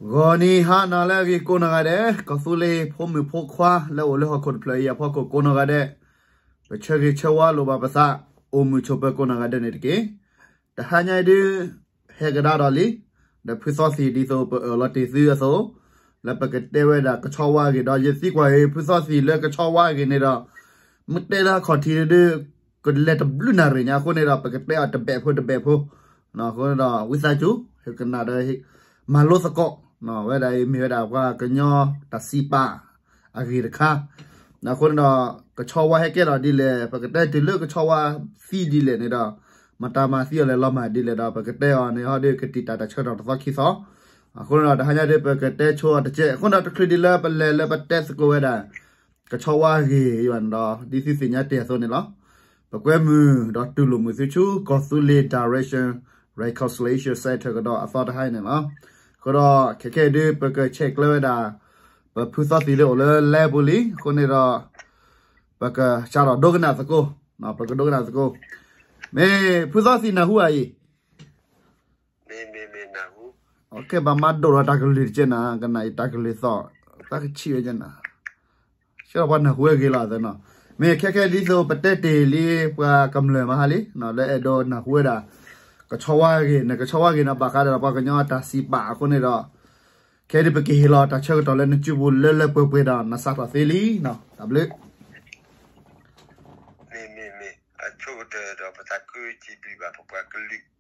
ဂီၤနံၤဟါနၤလၢအဂ့ၤကိးနီၢ်ဂၤဒဲး, ကီၢ်သူလ့ၤဖိမုၣ်ဖိခွါလၢအိၣ်လၢဟီၣ်ခိၣ်တဖျၢၣ်အံၤအဖီခိၣ်ကိးနီၢ်ဂၤဒဲး, ပဆၢဂ့ၤဆၢဝါလိာ်ဘၣ်ပသး, အိၣ်မုာ်ဆိးပၢၤကိးနီၢ်ဂၤဒဲးန့ၣ်တက့ၢ်. တဟါညါအံၤဒုး ဟဲကဒါဒီးလံ, ဒီးဖုသီသံၣ်ဒ်သိးပအၢၣ်လီၤတ့ၢ်သုအသိး, လၢပကတဲဝဲဒၣ်ကဆီဝါအဂ့ၢ်ဒီး ယသံကွၢ်အံၤ ဖုသီသံၣ်လၢကဆီဝါအဂ့ၢ်န့ၣ်ဒီး မ့ၢ်တဲလၢအခီၣ်ထံးဒုး ကလဲၤတဘျုးနၣ်ရံၣ်ညါအဃိန့ၣ်ဒီး ပကတဲအီၤတဘဲၣ်ဖိတဘဲၣ်ဖိ, အဃိန့ၣ်ဒီး ဝံသးစူၤ ဟ့ၣ်ကနၣ်ဒီး မၤလိသကိး, ဝဲဒၣ်အံၤမ့ၢ်ဝဲဒၣ်ပှၤကညီတၢ်စံးပာ်အဂ့ၢ်တခါ, အဃိန့ၣ်ဒီး ကဆီဝါဟဲကဲထီၣ်ဒ်လဲၣ် ပကတဲတုၤလၢကဆီဝါသံဒ်လဲၣ်န့ၣ်ဒီး မတၤမၤသံအီၤလဲၣ်လီၤမၢ်ဒ်လဲၣ်ဒီး ပကတဲအီၤန့ၣ်ဟီဒုးကတံာ်တာ်တၢ်ဆၢကတီၢ်တသီခံသီ, အဃိန့ၣ်ဒီး တဟါညါဒုး ပကတဲဆိအီၤတကဲး အဃိန့ၣ်ဒီး တချုးဒ်လၢပလဲၤလၢပတဲသကိးဝဲဒၣ် ကဆီဝါဂ့ၢ်ယွၤန့ၣ်ဒီး ဒ်သုသ့ၣ်ညါတ့ၢ်အသိးန့ၣ်လီၤ. ပကွဲမုာ်ဒီးတူၢ်လိာ်မုာ်သုဆူ ကီၢ်သူလ့ၤ Direction Reconciliation Center ကဒီးအသီတဟါအံၤန့ၣ်လီၤ. အဃိဒီး ခဲခဲအံၤဒုး ပကဆဲးကျၢဝဲဒၣ် ပဖုသီသံၣ်လၢအိၣ်လၢလဲပူၤလံ အဃိန့ၣ်ဒီး ပကစးထီၣ်ဒိကနၣ်သကိး, ပကဒိကနၣ်သကိး, မ့ၢ်ဖုသီသံၣ်နၢ်ဟူဧါအံၤ ကဲဘၣ်မၤဒိၣ်ထီၣ်တၢ်ကလုၢ်တကဲနၤ ကနၣ်အံၤတၢ်ကလုၢ်သီၣ် သးကဆံးဝဲကဲနၤ, ဆှၢပှၤနၢ်ဟူဝဲဂ့ၤလီၤသနီၤ, မ့ၢ်ခဲခဲဒ်သိးပတဲတ့ၢ်လံပှၤကမျၢၢ်မဟါလံ လၢအဲၣ်ဒိးနၢ်ဟူဝဲဒၣ် ကဆီဝါဂ့ၢ် နကဆီဝါဂ့ၢ်န့ၣ် ဘၣ်ဃးဒီးပှၤကညီတၢ်စံးပာ်အဃိန့ၣ်ဒီး ခဲဒုးပကဟ့ၣ်လီၤတၢ်ဆၢကတီၢ်လၢနစုပူၤလၢလၢပှဲၤပှဲၤဒီး နစးထီၣ်သ့လံ, တၢ်ဘျုး မ့ၢ် မ့ၢ် မ့ၢ် အဆိကတၢၢ်ဒီးပသးခုစံးဘျုးဘၣ်ပပှၤကလုာ်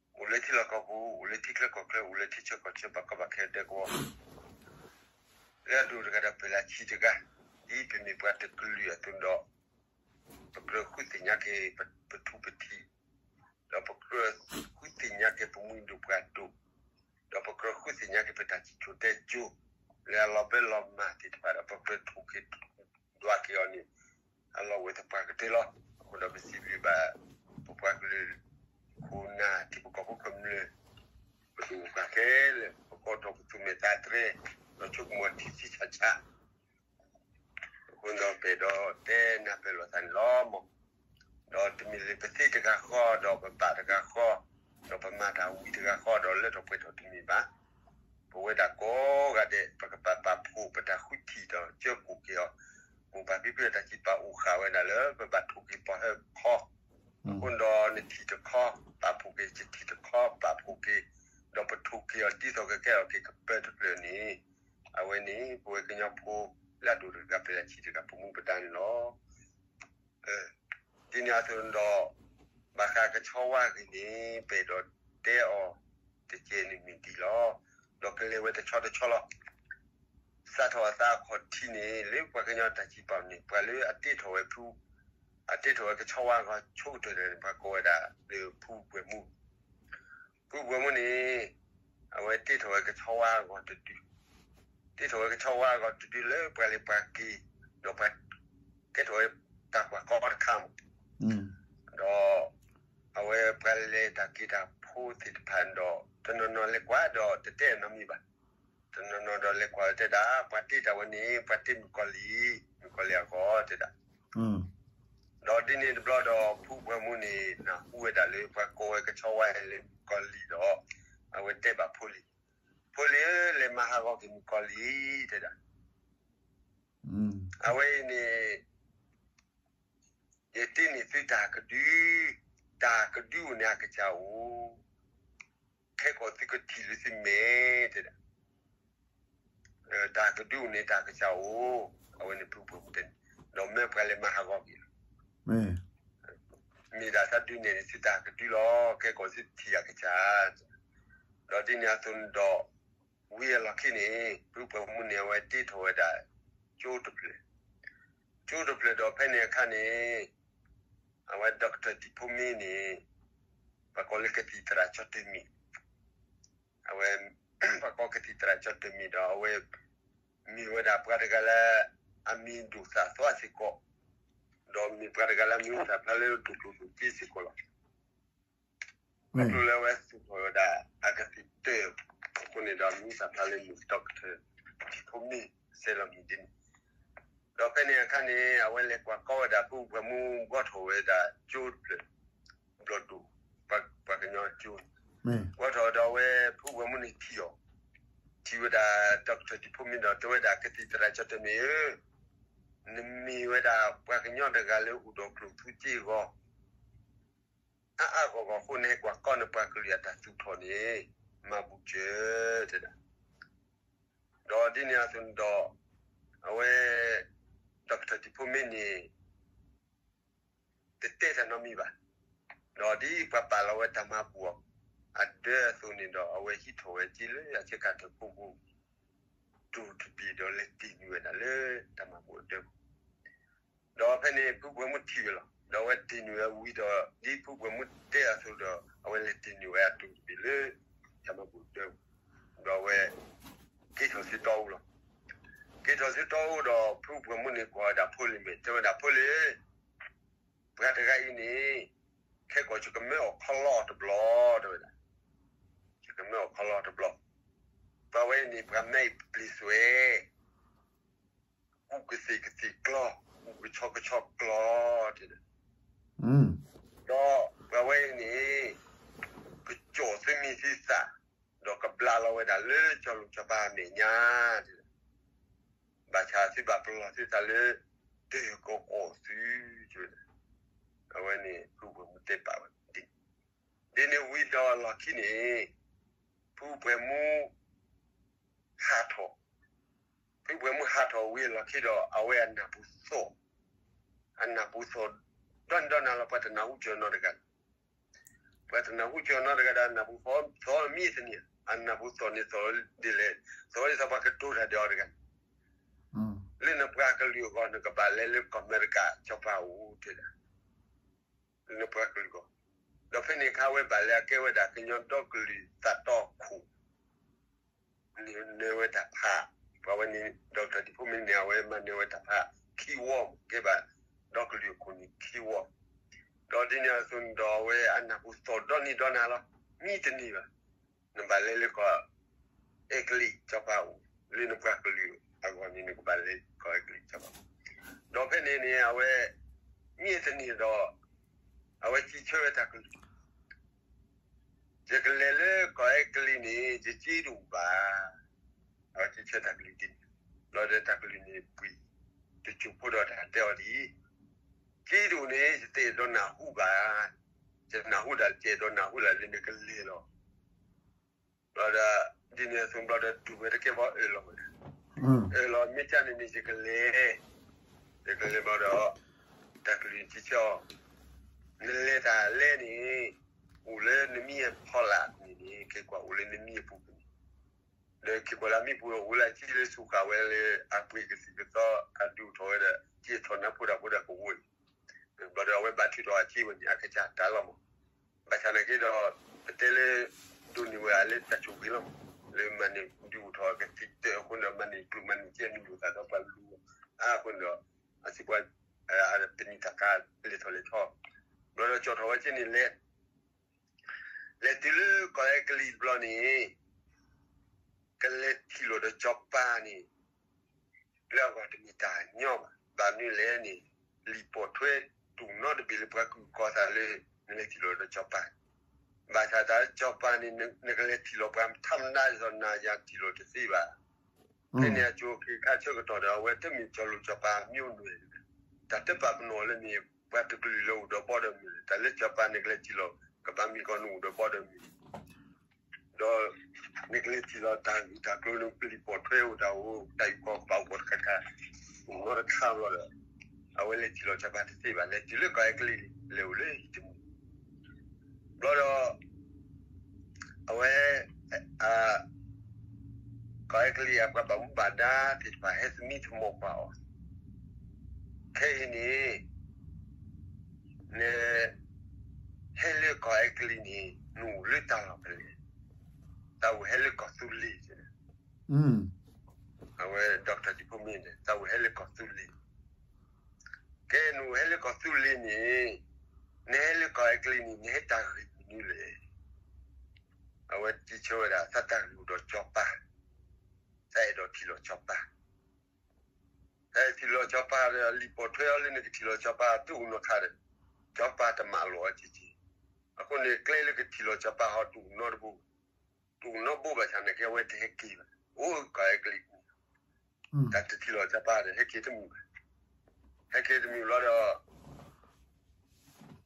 အိၣ်လၢထံလီၢ်ကီၢ်ပူၤ အိၣ်လၢထံချၢကီၢ်ချၢ အိၣ်လၢထံဆၢကီၢ်ဆၢ ဘၣ်ကီဘၣ်ခဲဒဲကဝီၤ လၢအဒိၣ်တဂၤဒီးပှဲၤလၢဆံတဂၤ ဒ်ပမ့ၢ်ပှၤတကလုာ်အသိးဒီး ပကြၢးဃုသ့ၣ်ညါက့ၤပထူပထံး ဒီးပကြၢးဃုသ့ၣ်ညါက့ၤပမူဒိၣ်ပှၤဒိၣ် ဒီးပကြၢးဃုသ့ၣ်ညါက့ၤပတၢ်စံၣ်စိၤတဲစိၤ လၢအလီၤဘၢလီၤမၢ်သ့ၣ်တဖၣ်ဒီး ပကြၢးထိၣ်က့ၤဒွးက့ၤအီၤန့ၣ် အလီၢ်ဝဲသပှၢ်ကတၢၢ်လီၤ. အဃိဒီးပစံးဘျုးဘၣ် ပပှၤကလုာ် ခိၣ်နၢ်ထံဖိကီၢ်ဖိကမျၢၢ် ပဒိၣ်ပှၤခဲလၢာ် ပကီၢ်ဒီးပသူၣ်မဲာ်သးတြဲၤ ဒီးဆိကမိၣ်ထံဆံဆးဆး အဃိဒီးပအဲၣ်ဒိးတဲနၢ်ပၢၢ်လိာ်သးန့ၣ်လီၤမး. ဒီးတမ့ၢ်လၢပသ့တဂၤဃီ ဒီးပဘၣ်တဂၤဃီ ဒီးပမၤတၢ်ဝံၤတဂၤဃီဒီးလၢထီၣ်ပှဲၤထီၣ်တမ့ၢ်ဘၣ်. ပဝဲဒၣ်ကိးဂၤဒဲး ပကဘၣ်ပာ်ဖှိၣ်ပတၢ်ဃုထံၣ်ဒီးကၢကိၣ်က့ၤအီၤ, မိၢ်ပၢ်ဖံဖုအတၢ်စံးပာ်အိၣ်ဃာ်ဝဲဒၣ်လၢပဘၣ်ထိၣ်က့ၤပီၢ်ဟၢခီ, အဃိဒီးနထံၣ်တခီ ပာ်ဖှိၣ်က့ၤ ယထံၣ်တခီ ပာ်ဖှိၣ်က့ၤ, ဒီးပထိၣ်က့ၤအီၤဒ်သိးကကဲထီၣ်က့ၤကပၢတဖျၢၣ်န့ၣ်, အဝဲန့ၣ် ပဝဲကညီဖိလၢအဒိၣ်တဂၤပှဲၤလၢဆံတဂၤ ပမူပဒါန့ၣ်လီၤ. ဒ်န့ၣ်အသိးဒီး ဘၣ်ဃးကဆီဝါဂ့ၢ်န့ၣ် ပအဲၣ်ဒိးတဲအီၤတကဲးန့ၣ်မ့ၢ်ဒ်လီၤ. ဒီးကလဲၤဝဲတဆီတဆီလီၤ. စးထီၣ်အသးအခီၣ်ထံးန့ၣ် လၢပှၤကညီတၢ်စံးပာ်န့ၣ် ပှၤလၢအတ့ထီၣ်ဝဲဖု, အတ့ထီၣ်ဝဲကဆီဝါအဂီၢ်ဆိကတၢၢ်န့ၣ် ပှၤကိးဝဲဒၣ်လၢဖုပှဲၤမူ ဖုပှဲၤမူန့ၣ် အဝဲတ့ထီၣ်ဝဲကဆီဝါအဂီၢ်တဒု, တ့ထီၣ်ဝဲကဆီဝါအဂီၢ်တဒုလၢပှၤလဲၤပှၤက့ၤ, ဒီးပှၤကဲထီၣ်ဝဲတၢ်ကွၢ်ကီတခါမး, ဒီး အဝဲပှၤလဲၤတၢ်က့ၤတၢ်ဖိသ့ၣ်တဖၣ်ဒီး တနီၤနီၤလဲၤကွၢ်ဒီးတတဲနီတမံၤဘၣ်. တနီၤနီၤဒီးလဲၤကွၢ်တဲဒၣ် ပှၤတ့တၢ်ဝဲန့ၣ် ပှၤတ့မုၣ်ကီၤလံၢ်, မုၣ်ကီၤလံၢ်အဂီၢ်တဲဒၣ် ဒီးဒ်န့ၣ်တဘျီဒီး ဖုပှဲၤမူန့ၣ် နၢ်ဟူဝဲဒၣ်လၢပှၤကိးဝဲကဆီဝါလၢမုၣ်ကီၤလံၢ်ဒီး အဝဲတဲဘၣ်ဖိလံၤ, ဖိလံၤဧၢ လဲၤမၤဟးဂီၤက့ၤမုၣ်ကီၤလံၢ်တဲဒၣ်. အဝဲအံၤန့ၣ် ယတ့န့ၢ်သုတၢ်ကဒု, တၢ်ကဒုအိၣ်န့ၣ်အကစၢ်အိၣ်, ခဲကိာ်သုကထံၣ်လၢသုမဲာ်တဲဒၣ်. တၢ်ကဒုအိၣ်န့ၣ်တၢ်ကစၢ်အိၣ်, အဝဲန့ၣ်ဖုပှဲၤမူတဲန့ၣ်, ဒီးမ့ၢ်ပှၤလဲၤမၤဟးဂီၤက့ၤလီၤ. မ့ၢ်ဒၣ်သးဒုးနဲၣ်န့ၣ် သုတၢ်ကဒုလီၤ, ခဲကိာ်သုထံၣ်အကစၢ်, ဒီးဒ်န့ၣ်အသိးန့ၣ်ဒီး ဝံၤအလီၢ်ခံန့ၣ် ဖုပှဲၤမူန့ၣ် အဝဲတ့ထီၣ်ဝဲဒၣ် ကၠိတဖျၢၣ်, ကၠိတဖျၢၣ်ဒီးဖဲန့ၣ်အခါန့ၣ် အဝဲ Doctor ဒံၣ်ဖိမ့ၢ်န့ၣ် ပှၤကိးလၢကသံၣ်သရၣ်ကၠီတမံၤ, အဝဲ ပှၤကိးကသံၣ်သရၣ်ကၠီတမံၤဒီး အဝဲ မ့ၢ်ဝဲဒၣ်ပှၤတဂၤလၢ အမံၤဒိၣ်သၣ်သွါစ့ၢ်ကီး, ဒီးမ့ၢ်ပှၤတဂၤလၢမံၤသၣ်ဖျါလၢဒိၣ်ဒိၣ်ဒိၣ်က့စ့ၢ်ကီးလီၤ. ခီဖျိလၢအဝဲသူၣ်ထီၣ်ဝဲဒၣ်အကသံၣ်တၢၢ်အဃိန့ၣ်ဒီး မံၤသၣ်ဖျါလၢမ့ၢ် Doctor ဒံၣ်ဖိမ့ၢ် စဲးလီၤမံၤဒ်န့ၣ်, ဒီးဖဲန့ၣ်အခါန့ၣ် အဝဲလဲၤကွၢ်ကီဝဲဒၣ်ဖုပှဲၤမူဘှီထီၣ်ဝဲဒၣ်ကၠိတဖျၢၣ် ဘျီၣ်ဒိၣ် ပှၤကညီကၠိန့ၣ်, ဘၣ်ထီၣ်ဒီးအဝဲဖုပှဲၤမုၣ်န့ၣ်ထံၣ်အီၤ, ထံၣ်ဝဲဒၣ် ဒီကထၢၣ်တံၤဖိမ့ၢ်ဒီး တဲဝဲဒၣ် ကသံၣ်သရၣ်ကၠီၣ်တဲၣ်မ့ၢ်ဧၢ, နမ့ၢ်ဝဲဒၣ်ပှၤကညီတဂၤလၢအိၣ်ဒီးကျိၣ်ထူစ့အဂီၢ် အါအါဂီၢ်ဂီၢ်အဃိ နဟဲကွၢ်ကီနပှၤကလုာ်အတၢ်သူၣ်ထီၣ်န့ၣ် မၤဘူးကၢၤ တဲဒၣ်. ဒီးဒ်န့ၣ်အသိးန့ၣ်ဒီး အဝဲ ဒီကထၢၣ်တံၤဖိမ့ၢ်န့ၣ် တတဲတၢ်နီတမံၤဘၣ်. ဒီးဒ်ပှၤပာ်လီၤဝဲတၢ်မၤဘူၣ်အီၤအဒၢအသိးန့ၣ်ဒီး အဝဲဟံးထီၣ်ဝဲက့ၤလၢအဆ့ကၤထၢၣ်ဖိပူၤ တူၢ်တဘ့ၣ်ဒီးလဲၤတ့ၢ်နုာ်ဝဲဒၣ်လၢတၢ်မၤဘူၣ်အဒၢပူၤ ဒီးဖဲန့ၣ်ဖုပှဲၤမုၣ်ထံၣ်ဝဲလီၤ. ဒီးအဝဲတ့ၢ်နုာ်ဝဲဝံၤဒီး ဒ်ဖုပှဲၤမုၣ်တဲအသိးဒီး အဝဲလဲၤတ့ၢ်နုာ်ဝဲအတူၢ်တဘ့ၣ်လၢ တၢ်မၤဘူၣ်အဒၢပူၤ, ဒီးအဝဲ က့ၤထီၣ်ဆူတီအူလီၤ. က့ၤထီၣ်ဆူတီအူဒီး ဖုပှဲၤမုၣ်န့ၣ်ကွၢ်ဝဲဒၣ်ဖိလံၤမဲာ် တဲဝဲဒၣ် ဖိလံၤ ပှၤတဂၤအံၤန့ၣ် ခဲကိာ်ယကမၢအီၤခီလီအီၤတဘျီ တဲဝဲဒၣ်, ယကမၢအီၤခီလီအီၤတဘျီ, ပှၤဝဲအံၤန့ၣ် ပှၤမၢအံၤပျ့ၤစွဲ ကူးကသ့ၣ်ကသ့ၣ်ကျီ, ကူးကဆီကဆီကျီ တဲဒၣ်, ဒီးပှၤဝဲအံၤန့ၣ် ကကၠီၣ်သုမံၤသုသး, ဒီးကဘျးလီၤဝဲဒၣ်လၢကၠီလိာ်ကၠီပၤအမဲာ်ညါ တဲဒၣ်, ဘၣ်ဆၣ်သုဘၣ်ပလီၢ်သုသးလၢ တၢ်ကအီၣ်သု တဲဝဲဒၣ်, အဝဲန့ၣ်ဖုပှဲၤမုၣ်တဲပာ်ဝဲဒၣ်, ဒ်န့ၣ်ဝံၤဒီးအလီၢ်ခံန့ၣ် ဖုပှဲၤမုၣ် ဟးထီၣ်, ဖုပှဲၤမုၣ်ဟးထီၣ်ဝံၤအလီၢ်ခံဒီး အဝဲအနၢ်ပူၤသီၣ်, အနၢ်ပူၤသီၣ် ဒီနံၤဒီနၤလီၤ ပှၤတနၢ်ဟူကၠီနီတဂၤ, ပှၤတနၢ်ဟူကၠီနီတဂၤဒီး အနၢ်ပူၤသီၣ်မံတနံၤ, အနၢ်ပူၤသီၣ်န့ၣ်သီၣ်ဒ်လဲၣ်, သီၣ်ဒ်သိးပှၤကတိၤတၢ်ဒီးအီၤတဂၤန့ၣ်, လၢနပှၤကလုာ်အဂီၢ် နကဘၣ်လဲၤလၢကီၢ်အမဲရကၤကၠီပၤအအိၣ် တဲဒၣ် လၢနပှၤကလုာ်အဂီၢ်, ဒီးဖဲန့ၣ်အခါအဝဲဘၣ်လဲၤအကဲဝဲဒၣ်ကညီဒီကလုာ်သးတီခိၣ် န့ၢ်ဝဲတၢ်ဖး, ပှၤဝဲန့ၣ် ဒီကထၢၣ်တံၤဖိမ့ၢ်န့ၣ် အဝဲမၤန့ၢ်ဝဲတၢ်ဖးခံဝီ, ကဲဘၣ် ဒီကလုာ်အခိၣ်န့ၣ်ခံဝီ, ဒီးဒ်န့ၣ်အသိးန့ၣ်ဒီး အဝဲအနၢ်ပူၤသီၣ်ဒီနံၤဒီနၤလီၤ, မံတနံၤဘၣ်, နဘၣ်လဲၤလၢကီၢ်အဲကလံးကၠီပၤအအိၣ်, လၢနပှၤကလုာ်အဂီၢ်န့ၣ် နကဘၣ်လဲၤကီၢ်အဲကလံးကၠီပၤ, ဒီးဖဲန့ၣ်န့ၣ် အဝဲ မံတနံၤဒီး အဝဲစံးဆၢဝဲတၢ်ကလုၢ် ယကလဲၤလၢကီၢ်အဲကလံးန့ၣ် ယစ့တအိၣ်ဘၣ်, အဝဲစံးဆၢတၢ်ကလုၢ်ဒ်န့ၣ်, ဘျီဒီးတၢ်ကလုၢ်န့ၣ်ဘှံး, တစိၢ်ဖိဒီးတၢ်တဲအီၤဒ်အံၤ, စ့တအိၣ်န့ၣ် ယတအဲၣ်ဒိးနၢ်ဟူဘၣ်, ယနၢ်ဟူဒၣ် ယအဲၣ်ဒိးနၢ်ဟူဒၣ်လၢနကလဲၤလီၤ ဘျီဒီး ဒ်န့ၣ်အသိးဘျီဒီး တူၢ်ဝဲတကဲဘၣ်အၢၣ်လီၤဝဲ, အၢၣ်လီၤမ့ၢ်ကၢ်န့ၣ်န့ၣ် ယကလဲၤ, ယကလဲၤဘျီဒီး တၢ်ကလုၢ်စံးဆၢအီၤ, နလဲၤတၢ်လဲၣ်န့ၣ် အိၣ်လၢနမံအဖီလာ်န့ၣ်န့ၣ် က့ၤကွၢ်အိၣ်လၢနမံအပူၤန့ၣ်, ဒီးက့ၤကွၢ်လၢမံပူၤ အိၣ်လၢအစ့လၢစူးဃာ်ဝဲလၢအပှ့ၤကသံၣ်ကသီ အဒုးအိၣ်ထီၣ်ဝဲဒီး စ့ထီၣ်နၢ်ဖိတၢ်ဖိဒီးကဝီၤန့ၣ်, ဘျီဒီးအဝဲဘၣ်ထုးထီၣ်အစ့ဝဲန့ၣ် အကစၢ်တၢ်လီၤမး, ဘၣ်ဆၣ်နာ်က့ဒီး ပတဲလၢ ဒိးန့ၢ်ဝဲဒၣ်လၢတၢ်ဆိၣ်ဂ့ၤလီၤမး, လၢမၤန့ၢ်ဒုးအိၣ်ထီၣ်ကသံၣ်တၢၢ်အဃိဒီး မၤန့ၢ်ကျိၣ်မၤန့ၢ်စ့အမံၤလိာ်သးဒီးပှၤလူၤအါအဃိန့ၣ်ဒီး အစ့ပှၤ ပနံာ်တၢ်ကါလဲၤထီၣ်လဲၤထီ, ဘျီဒီးကၠီၣ်ထီၣ်ဝဲက့န့ၣ်လဲၤ လဲၤတုၤလၢကီၢ်အဲကလံးတဘျီန့ၣ် ကလဲၤထံၣ်လိာ်ဒီးစီၤပၤန့ၣ် လၢအဂီၢ်တမ့ၢ်တၢ်ညီဘၣ်. ဘၣ်မနုၤလဲၣ်န့ၣ် လံာ်ပိာ်ထွဲတူၢ်နီတဘ့ၣ်လၢပှၤကူၣ်ကီၤသးလၢ နလဲၤထံၣ်လိာ်ဒီးစီၤပၤ, ဘၣ်ဆၣ်တၢ်လၢစီၤပၤန့ၣ် နကလဲၤထံၣ်လိာ်ပှၤထါမနါဒ်သိးနၤယၤထံၣ်လိာ်တသ့ဘၣ်. ဖဲန့ၣ်အကၠိၤခ့ခါဆၢကတီၢ်ဒီး အဝဲတမ့ၢ်စီၤလိာ်စီၤပၤမ့ၢ်အိၣ်နွဲၣ်, တၢ်တပာ်ပနီၣ်လၢမ့ၢ်ပှၤတကလုာ်လၢအိၣ်ဒီးဘီဒီးမုၢ်, တၢ်လၢစီၤပၤနကလဲၤထံၣ်လိာ် ကဘၣ်မ့ၢ်ကီးနအိၣ်ဒီးဘီဒီးမုၢ် ဒီး နကလဲၤထံၣ်လီၤတၢ်ဂ့ၢ်တၢ်ကျိၤ နကလံၢ်ပိာ်ထွဲအိၣ်တၢ်အိၣ် တၢ်အုၣ်ကီၤကဘၣ်အိၣ်ကီၤတခါခါ, အိၣ်နီတခါဘျီဒီး အဝဲလဲၤထံၣ်လီၤစီၤပၤတသ့ဘၣ်, လဲၤတုၤလၢကီၢ်အဲကလံး လဲၤအိၣ်လၢဟံၣ်တမူ ဘျီဒီး အဝဲ ကီၢ်အဲကလံးအပှၤဘၣ်မူဘၣ်ဒါသ့ၣ်တဖၣ် ဟဲသမံသမိးကွၢ်အီၤ, ခဲအံၤန့ၣ် န ဟဲလၢကီၢ်အဲကလံးန့ၣ် နအိၣ်လၢတၢ်လီၢ်ဖဲလဲၣ်, သးအိၣ်ဟဲလၢကီၢ်သူလ့ၤ, အဝဲ ဒီကထၢၣ်ဒံဖိမ့ၢ်န့ၣ် သးအိၣ်ဟဲလၢကီၢ်သူလ့ၤ, ကဲနအိၣ်ဟဲလၢကီၢ်သူလ့ၤန့ၣ် နဟဲလၢကီၢ်အဲကလံးန့ၣ် နဟဲတၢ်ဂ့ၢ်မနုၤလဲၣ်. အဝဲစံးဆၢဝဲဒၣ် သးတၢ်ဂ့ၢ်အိၣ်ဒီးစီၤပၤ, သးအဲၣ်ဒိးထံၣ်လိာ်စီၤပၤ တၢ်ထံၣ်လိာ်စီၤပၤဒီး လံာ်ပိာ်ထွဲအီၤလၢနကထံၣ်လိာ်စီၤပၤ တအိၣ်နီတခါဒီး စီၤပၤတမၤလိာ်အီၤက့ၤက့ၤ, အဃိန့ၣ် ကျဲလၢကထံၣ်လိာ်စီၤပၤဟီ တူၢ်နီတဘိ, တူၢ်နီတဘိဘၣ်ဆၣ်န့ၣ် ကဲဝဲတဟဲက့ၤဘၣ်, အိၣ်ကီၢ်အဲကလံး, တၢ်တထံၣ်လိာ်စီၤပၤဒီး ဟဲက့ၤတမုာ်ဘၣ်, ဟဲက့ၤတမုာ်ဘျီဒီး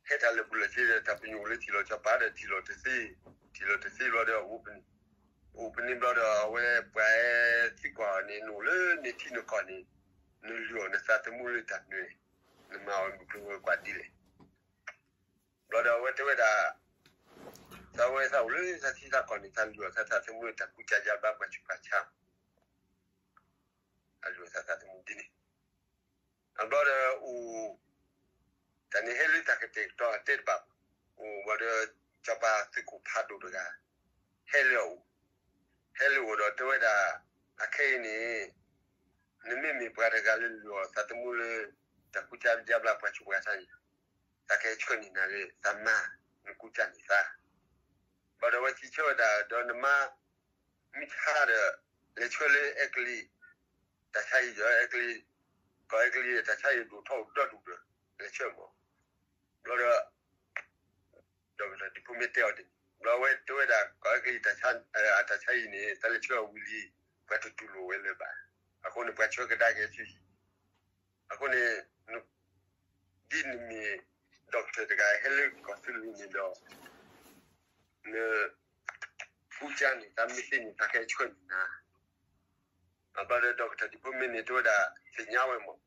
ဟဲတၢ်လၢာ်ဘူၣ်လၢာ်စ့ဒီး တၢ်ပညိၣ်လၢထံၣ်လိာ်စီၤပၤဒီး ထံၣ်လိာ်တသ့, ထံၣ်လိာ်တသ့ဘျီဒီး အိၣ်ပနံၤ, အိၣ်ပနံၤဘျီဒီး အဝဲပှၤဟဲသံကွၢ်အီၤန့ၣ် နအိၣ်လၢနထံနကီၢ်န့ၣ် နလုၢ်အီၣ်နသးသမူလၢတၢ်မနုၤလဲၣ်, နမၤအီၣ်မုၢ်ကျိၤဝဲၤကွာ်ဒ်လဲၣ်. ဘျီဒီးအဝဲတဲဝဲဒၣ် သးဝဲသးအိၣ်လၢသးထံသးကီၢ်န့ၣ် သးလုၢ်အီၣ်သးသးသမူလၢတၢ်ကူစါယါဘျါပှၤဆူးပှၤဆါ, သးလုၢ်အီၣ်သးသးသမူဒ်န့ၣ်. အဘျီဒီးအိၣ် တၢ်န့ၣ်ဟဲလၢတၢ်ကတဲာ်ကတီၤအတဲတဘၣ်, အိၣ်ဘျီဒီး စီၤပၤသုးခိၣ်ဖးဒိၣ်တဂၤ ဟဲလၢအအိၣ်, ဟဲလၢအအိၣ်ဒီးတဲဝဲဒၣ် အခဲအံၤန့ၣ် နမ့မ့ၢ်ပှၤတဂၤလၢလုၢ်အီၣ်သးသမူလၢ တၢ်ကူစါယါဘျါပှၤဆူးပှၤဆါန့ၣ် သးကဟဲဆှၢန့ၢ်နၤလၢသးမါ နကူစါန့ၢ်သး. ဘျီဒီးအဝဲစံးဆၢဝဲဒၣ် ဒီးနမါ မ့ၢ်ဆါဒီး လဲၤဆှၢလၢအဲကလံး တၢ်ဆါအံၤဒီး အဲကလံး ကီၢ်အဲကလံးတၢ်ဆါအံၤဒိၣ်ထီၣ်အိၣ်ဒီဒူၣ်ဒီး လဲၤဆှၢမး. ဘျီဒီး ဒီးကတီၢ်ဒံဖိမ့ၢ်တဲအီၤဒ်န့ၣ် ဘျီအဝဲတဲဝဲဒၣ် ကီၢ်အဲကလံးတၢ်ဆါ အတၢ်ဆါအံၤန့ၣ် တၢ်လဲၤဆှၢအဝံၤလံ ပှၤတတူၢ်လိာ်ဝဲလၢၤဘၣ်. အဃိန့ၣ် ပှၤဆှၢကဒါက့ၤဆူဟံၣ် အဃိန့ၣ် ဒ်နမ့ၢ် doctor တဂၤဟဲလၢကီၢ်သူလ့ၤန့ၣ်ဒီး န ကူစါန့ၢ်သးမ့ၢ်သ့န့ၣ် သးကဟဲဆှၢန့ၢ်နၤ. ဘျီဒီး ဒီကထၢၣ်ဒံဖိမ့ၢ်န့ၣ် တဲဝဲဒၣ် သ့ၣ်ညါဝဲမး,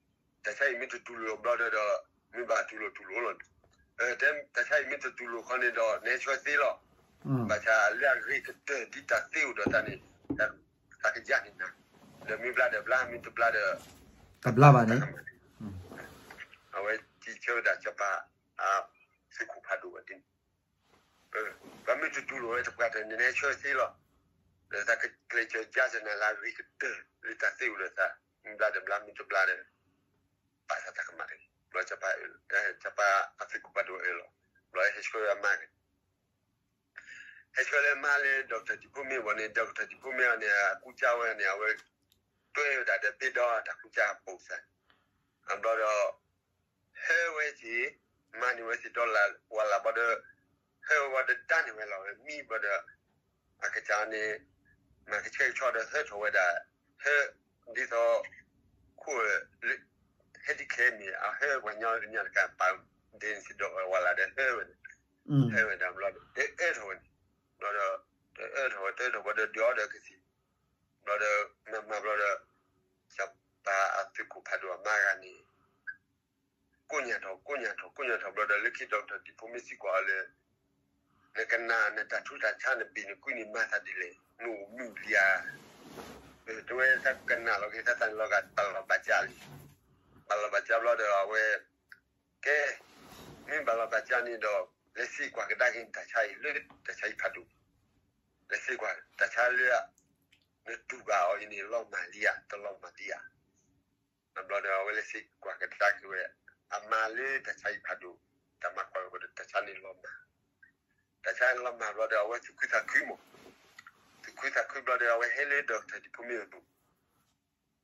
တၢ်ဆါအံၤမ့ၢ်တတူၢ်လိာ်ဘျီဒီး မ့ၢ်ဘၣ်တူၢ်လိာ်တူၢ်လိာ်လီၤ. တၢ်ဆါအံၤမ့ၢ်တတူၢ်လိာ်ခီန့ၣ်ဒီး နဟဲဆှၢသ့လီၤ. ဘၣ်ဆၣ်လၢအဂ့ၤကတၢၢ်ဒ်တၢ်သ့အိၣ်ဒီးသးန့ၣ် သးကယါန့ၢ်နၤ, ဒီးမ့ၢ်ဘျါဒီးဘျါ မ့ၢ်တဘျါဒီး တဘျါဘၣ်န့ၣ် အဝဲစံးဆၢဝဲဒၣ်စီၤပၤ သုးခိၣ်ဖးဒိၣ်ဝဲဒ်န့ၣ် ပှၤမ့ၢ်တတူၢ်လိာ်ဝဲတပှၢ်တၢၢ်န့ၣ် နဟဲဆှၢသ့လီၤ. ဒီးသးကကျဲးစၢးယါစၢၤနၤလၢအဂ့ၤကတၢၢ် လၢတၢ်သ့အိၣ်ဒီးသး, မ့ၢ်ဘျါဒီးဘျါ မ့ၢ်တဘျါဒီး ပာ်သးတၢ်ကမၣ်တဂ့ၤ. ဘျီစီၤပၤအသုးခိၣ်ဖးဒိၣ်အၢၣ်လီၤ, ဘျီဟဲဆှၢအမါန့ၣ် ဟဲဆှၢလၢအမါလၢ ဒီကထၢၣ်ဒံဖိမ့ၢ်အဂီၢ်န့ၣ် ဒီကထၢၣ်ဒံဖိမ့ၢ်အဂီၢ်န့ၣ် အကူစါဝဲန့ၣ် အဝဲ တွဲဝဲဒၣ်ဒီးပ့ဒီတၢ်ကူစါအပိာ်စၢၤန့ၣ်, ဘျီဒီး ဟဲဝဲစ့ၢ်, မၤန့ၢ်ဝဲစ့ၢ် ဒီလၣ်ဝၤလၣ်ဘျီဒီး ဟဲဝဲဘျီဒီးဒါန့ၢ်ဝဲလီၤဝဲမံဘျီဒီး အကစၢ်န့ၣ် မၤကဆှဲကဆှီဒီးဟၢထီၣ်ဝဲဒၣ်, ဟဲ ဒ်သိး ခိၣ် ဟဲဒ်ခဲအံၤန့ၣ် အဟဲပှၤညီတကပၤ ဒ်န့ၣ်စ့ၢ်ဒီးဝၤလၣ်ဒီးဟဲဝဲန့ၣ်, ဟဲဝဲဒၣ်ဘျီဒီး တအၢထီၣ်ဝဲန့ၣ်, ဘျီဒီး တအၢထီၣ်ဝဲ တအၢထီၣ်ဘျီဒီး ဒုးအီဒီးကသံၣ်, ဘျီဒီး မၤမၤဘျီဒီး စီၤပၤအသုးခိၣ်ဖးဒိၣ်အမါဂၤန့ၣ် ကိးညါထီၣ် ကိးညါထီၣ် ကိးညါထီၣ်ဘျီဒီး လၢခံဒီကထၢၣ်ဒံဖိမ့ၢ်စံးကွၢ်အီၤလၢ နကနၣ်နတၢ်ထူးတၢ်ဆါ နဘ့ၣ်နကွံန့ၣ် မၤသးဒ်လဲၣ်, နအိၣ်မုာ်လံဧါ. တဲဝဲတၢ်ကနၣ်လီၤက့ၤ တၢ်သးန့ၣ်လီၤဂာ် ဘၣ်လီၤဘၣ်စးလံ, ဘၣ်လီၤဘၣ်စးဘျီဒီး အဝဲ ကဲ မ့ၢ်ဘၣ်လီၤဘၣ်စးန့ၣ်ဒီး လဲၤသံကွၢ်ကဒါက့ၤနတၢ်ဆါအံၤ လၢတၢ်ဆါအံၤဖးဒိၣ်, လဲၤသံကွၢ် တၢ်ဆါလၢ နတူၢ်ဘၣ်အီၤအံၤန့ၣ် လီၤမၢ်လံဧါ တလီၤမၢ်လံဧါ. ဘျီဒီး အဝဲလဲၤသံကွၢ်ကဒါက့ၤဝဲ အမါလၢတၢ်ဆါအံၤဖးဒိၣ်, တၢ်မၤကွၢ်ဝဲဒီး တၢ်ဆါန့ၣ်လီၤမၢ်, တၢ်ဆါန့ၣ်လီၤမၢ်ဘျီဒီး အဝဲသူၣ်ခုသးခုမး, သူၣ်ခုသးခုဘျီဒီး အဝဲဟဲလၢဒီကထၢၣ်ဒံဖိမ့ၢ်အပူၤ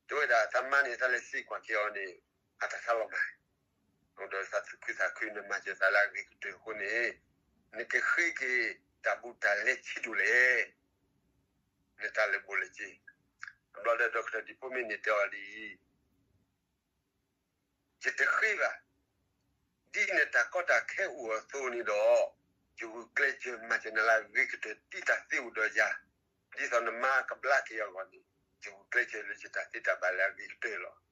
တဲဝဲဒၣ် သးမါန့ၣ် သးလဲၤသံကွၢ်က့ၤအီၤန့ၣ် အတၢ်ဆါလီၤမၢ်, ဒီးသးသူၣ်ခုသးခု နမၤစၢၤသးလၢအဂ့ၤကတၢၢ်အဃိန့ၣ် နကဃ့က့ၤတၢ်ဘူးတၢ်လဲဆံးဒိၣ်လဲၣ်, နတၢ်လၢာ်ဘူၣ်လၢာ်စ့. ဘျီဒီး ဒီကထၢၣ်ဒံဖိမ့ၢ်န့ၣ်တဲအီၤဒ်အံၤ ယတဃ့ဘၣ်, ဒ်နတၢ်ကီတၢ်ခဲအိၣ်အသိးန့ၣ်ဒီး ယဂုာ်ကျဲးစၢးမၤစၢၤနၤလၢအဂ့ၤကတၢၢ် ဒ်တၢ်သ့အိၣ်ဒီးယၤ, ဒ်သိးနမါကဘျါက့ၤအဂီၢ်န့ၣ် ယဂုာ်ကျဲးစၢးလၢယတၢ်သ့တၢ်ဘၣ်လၢအဂ့ၤကတၢၢ်လီၤ.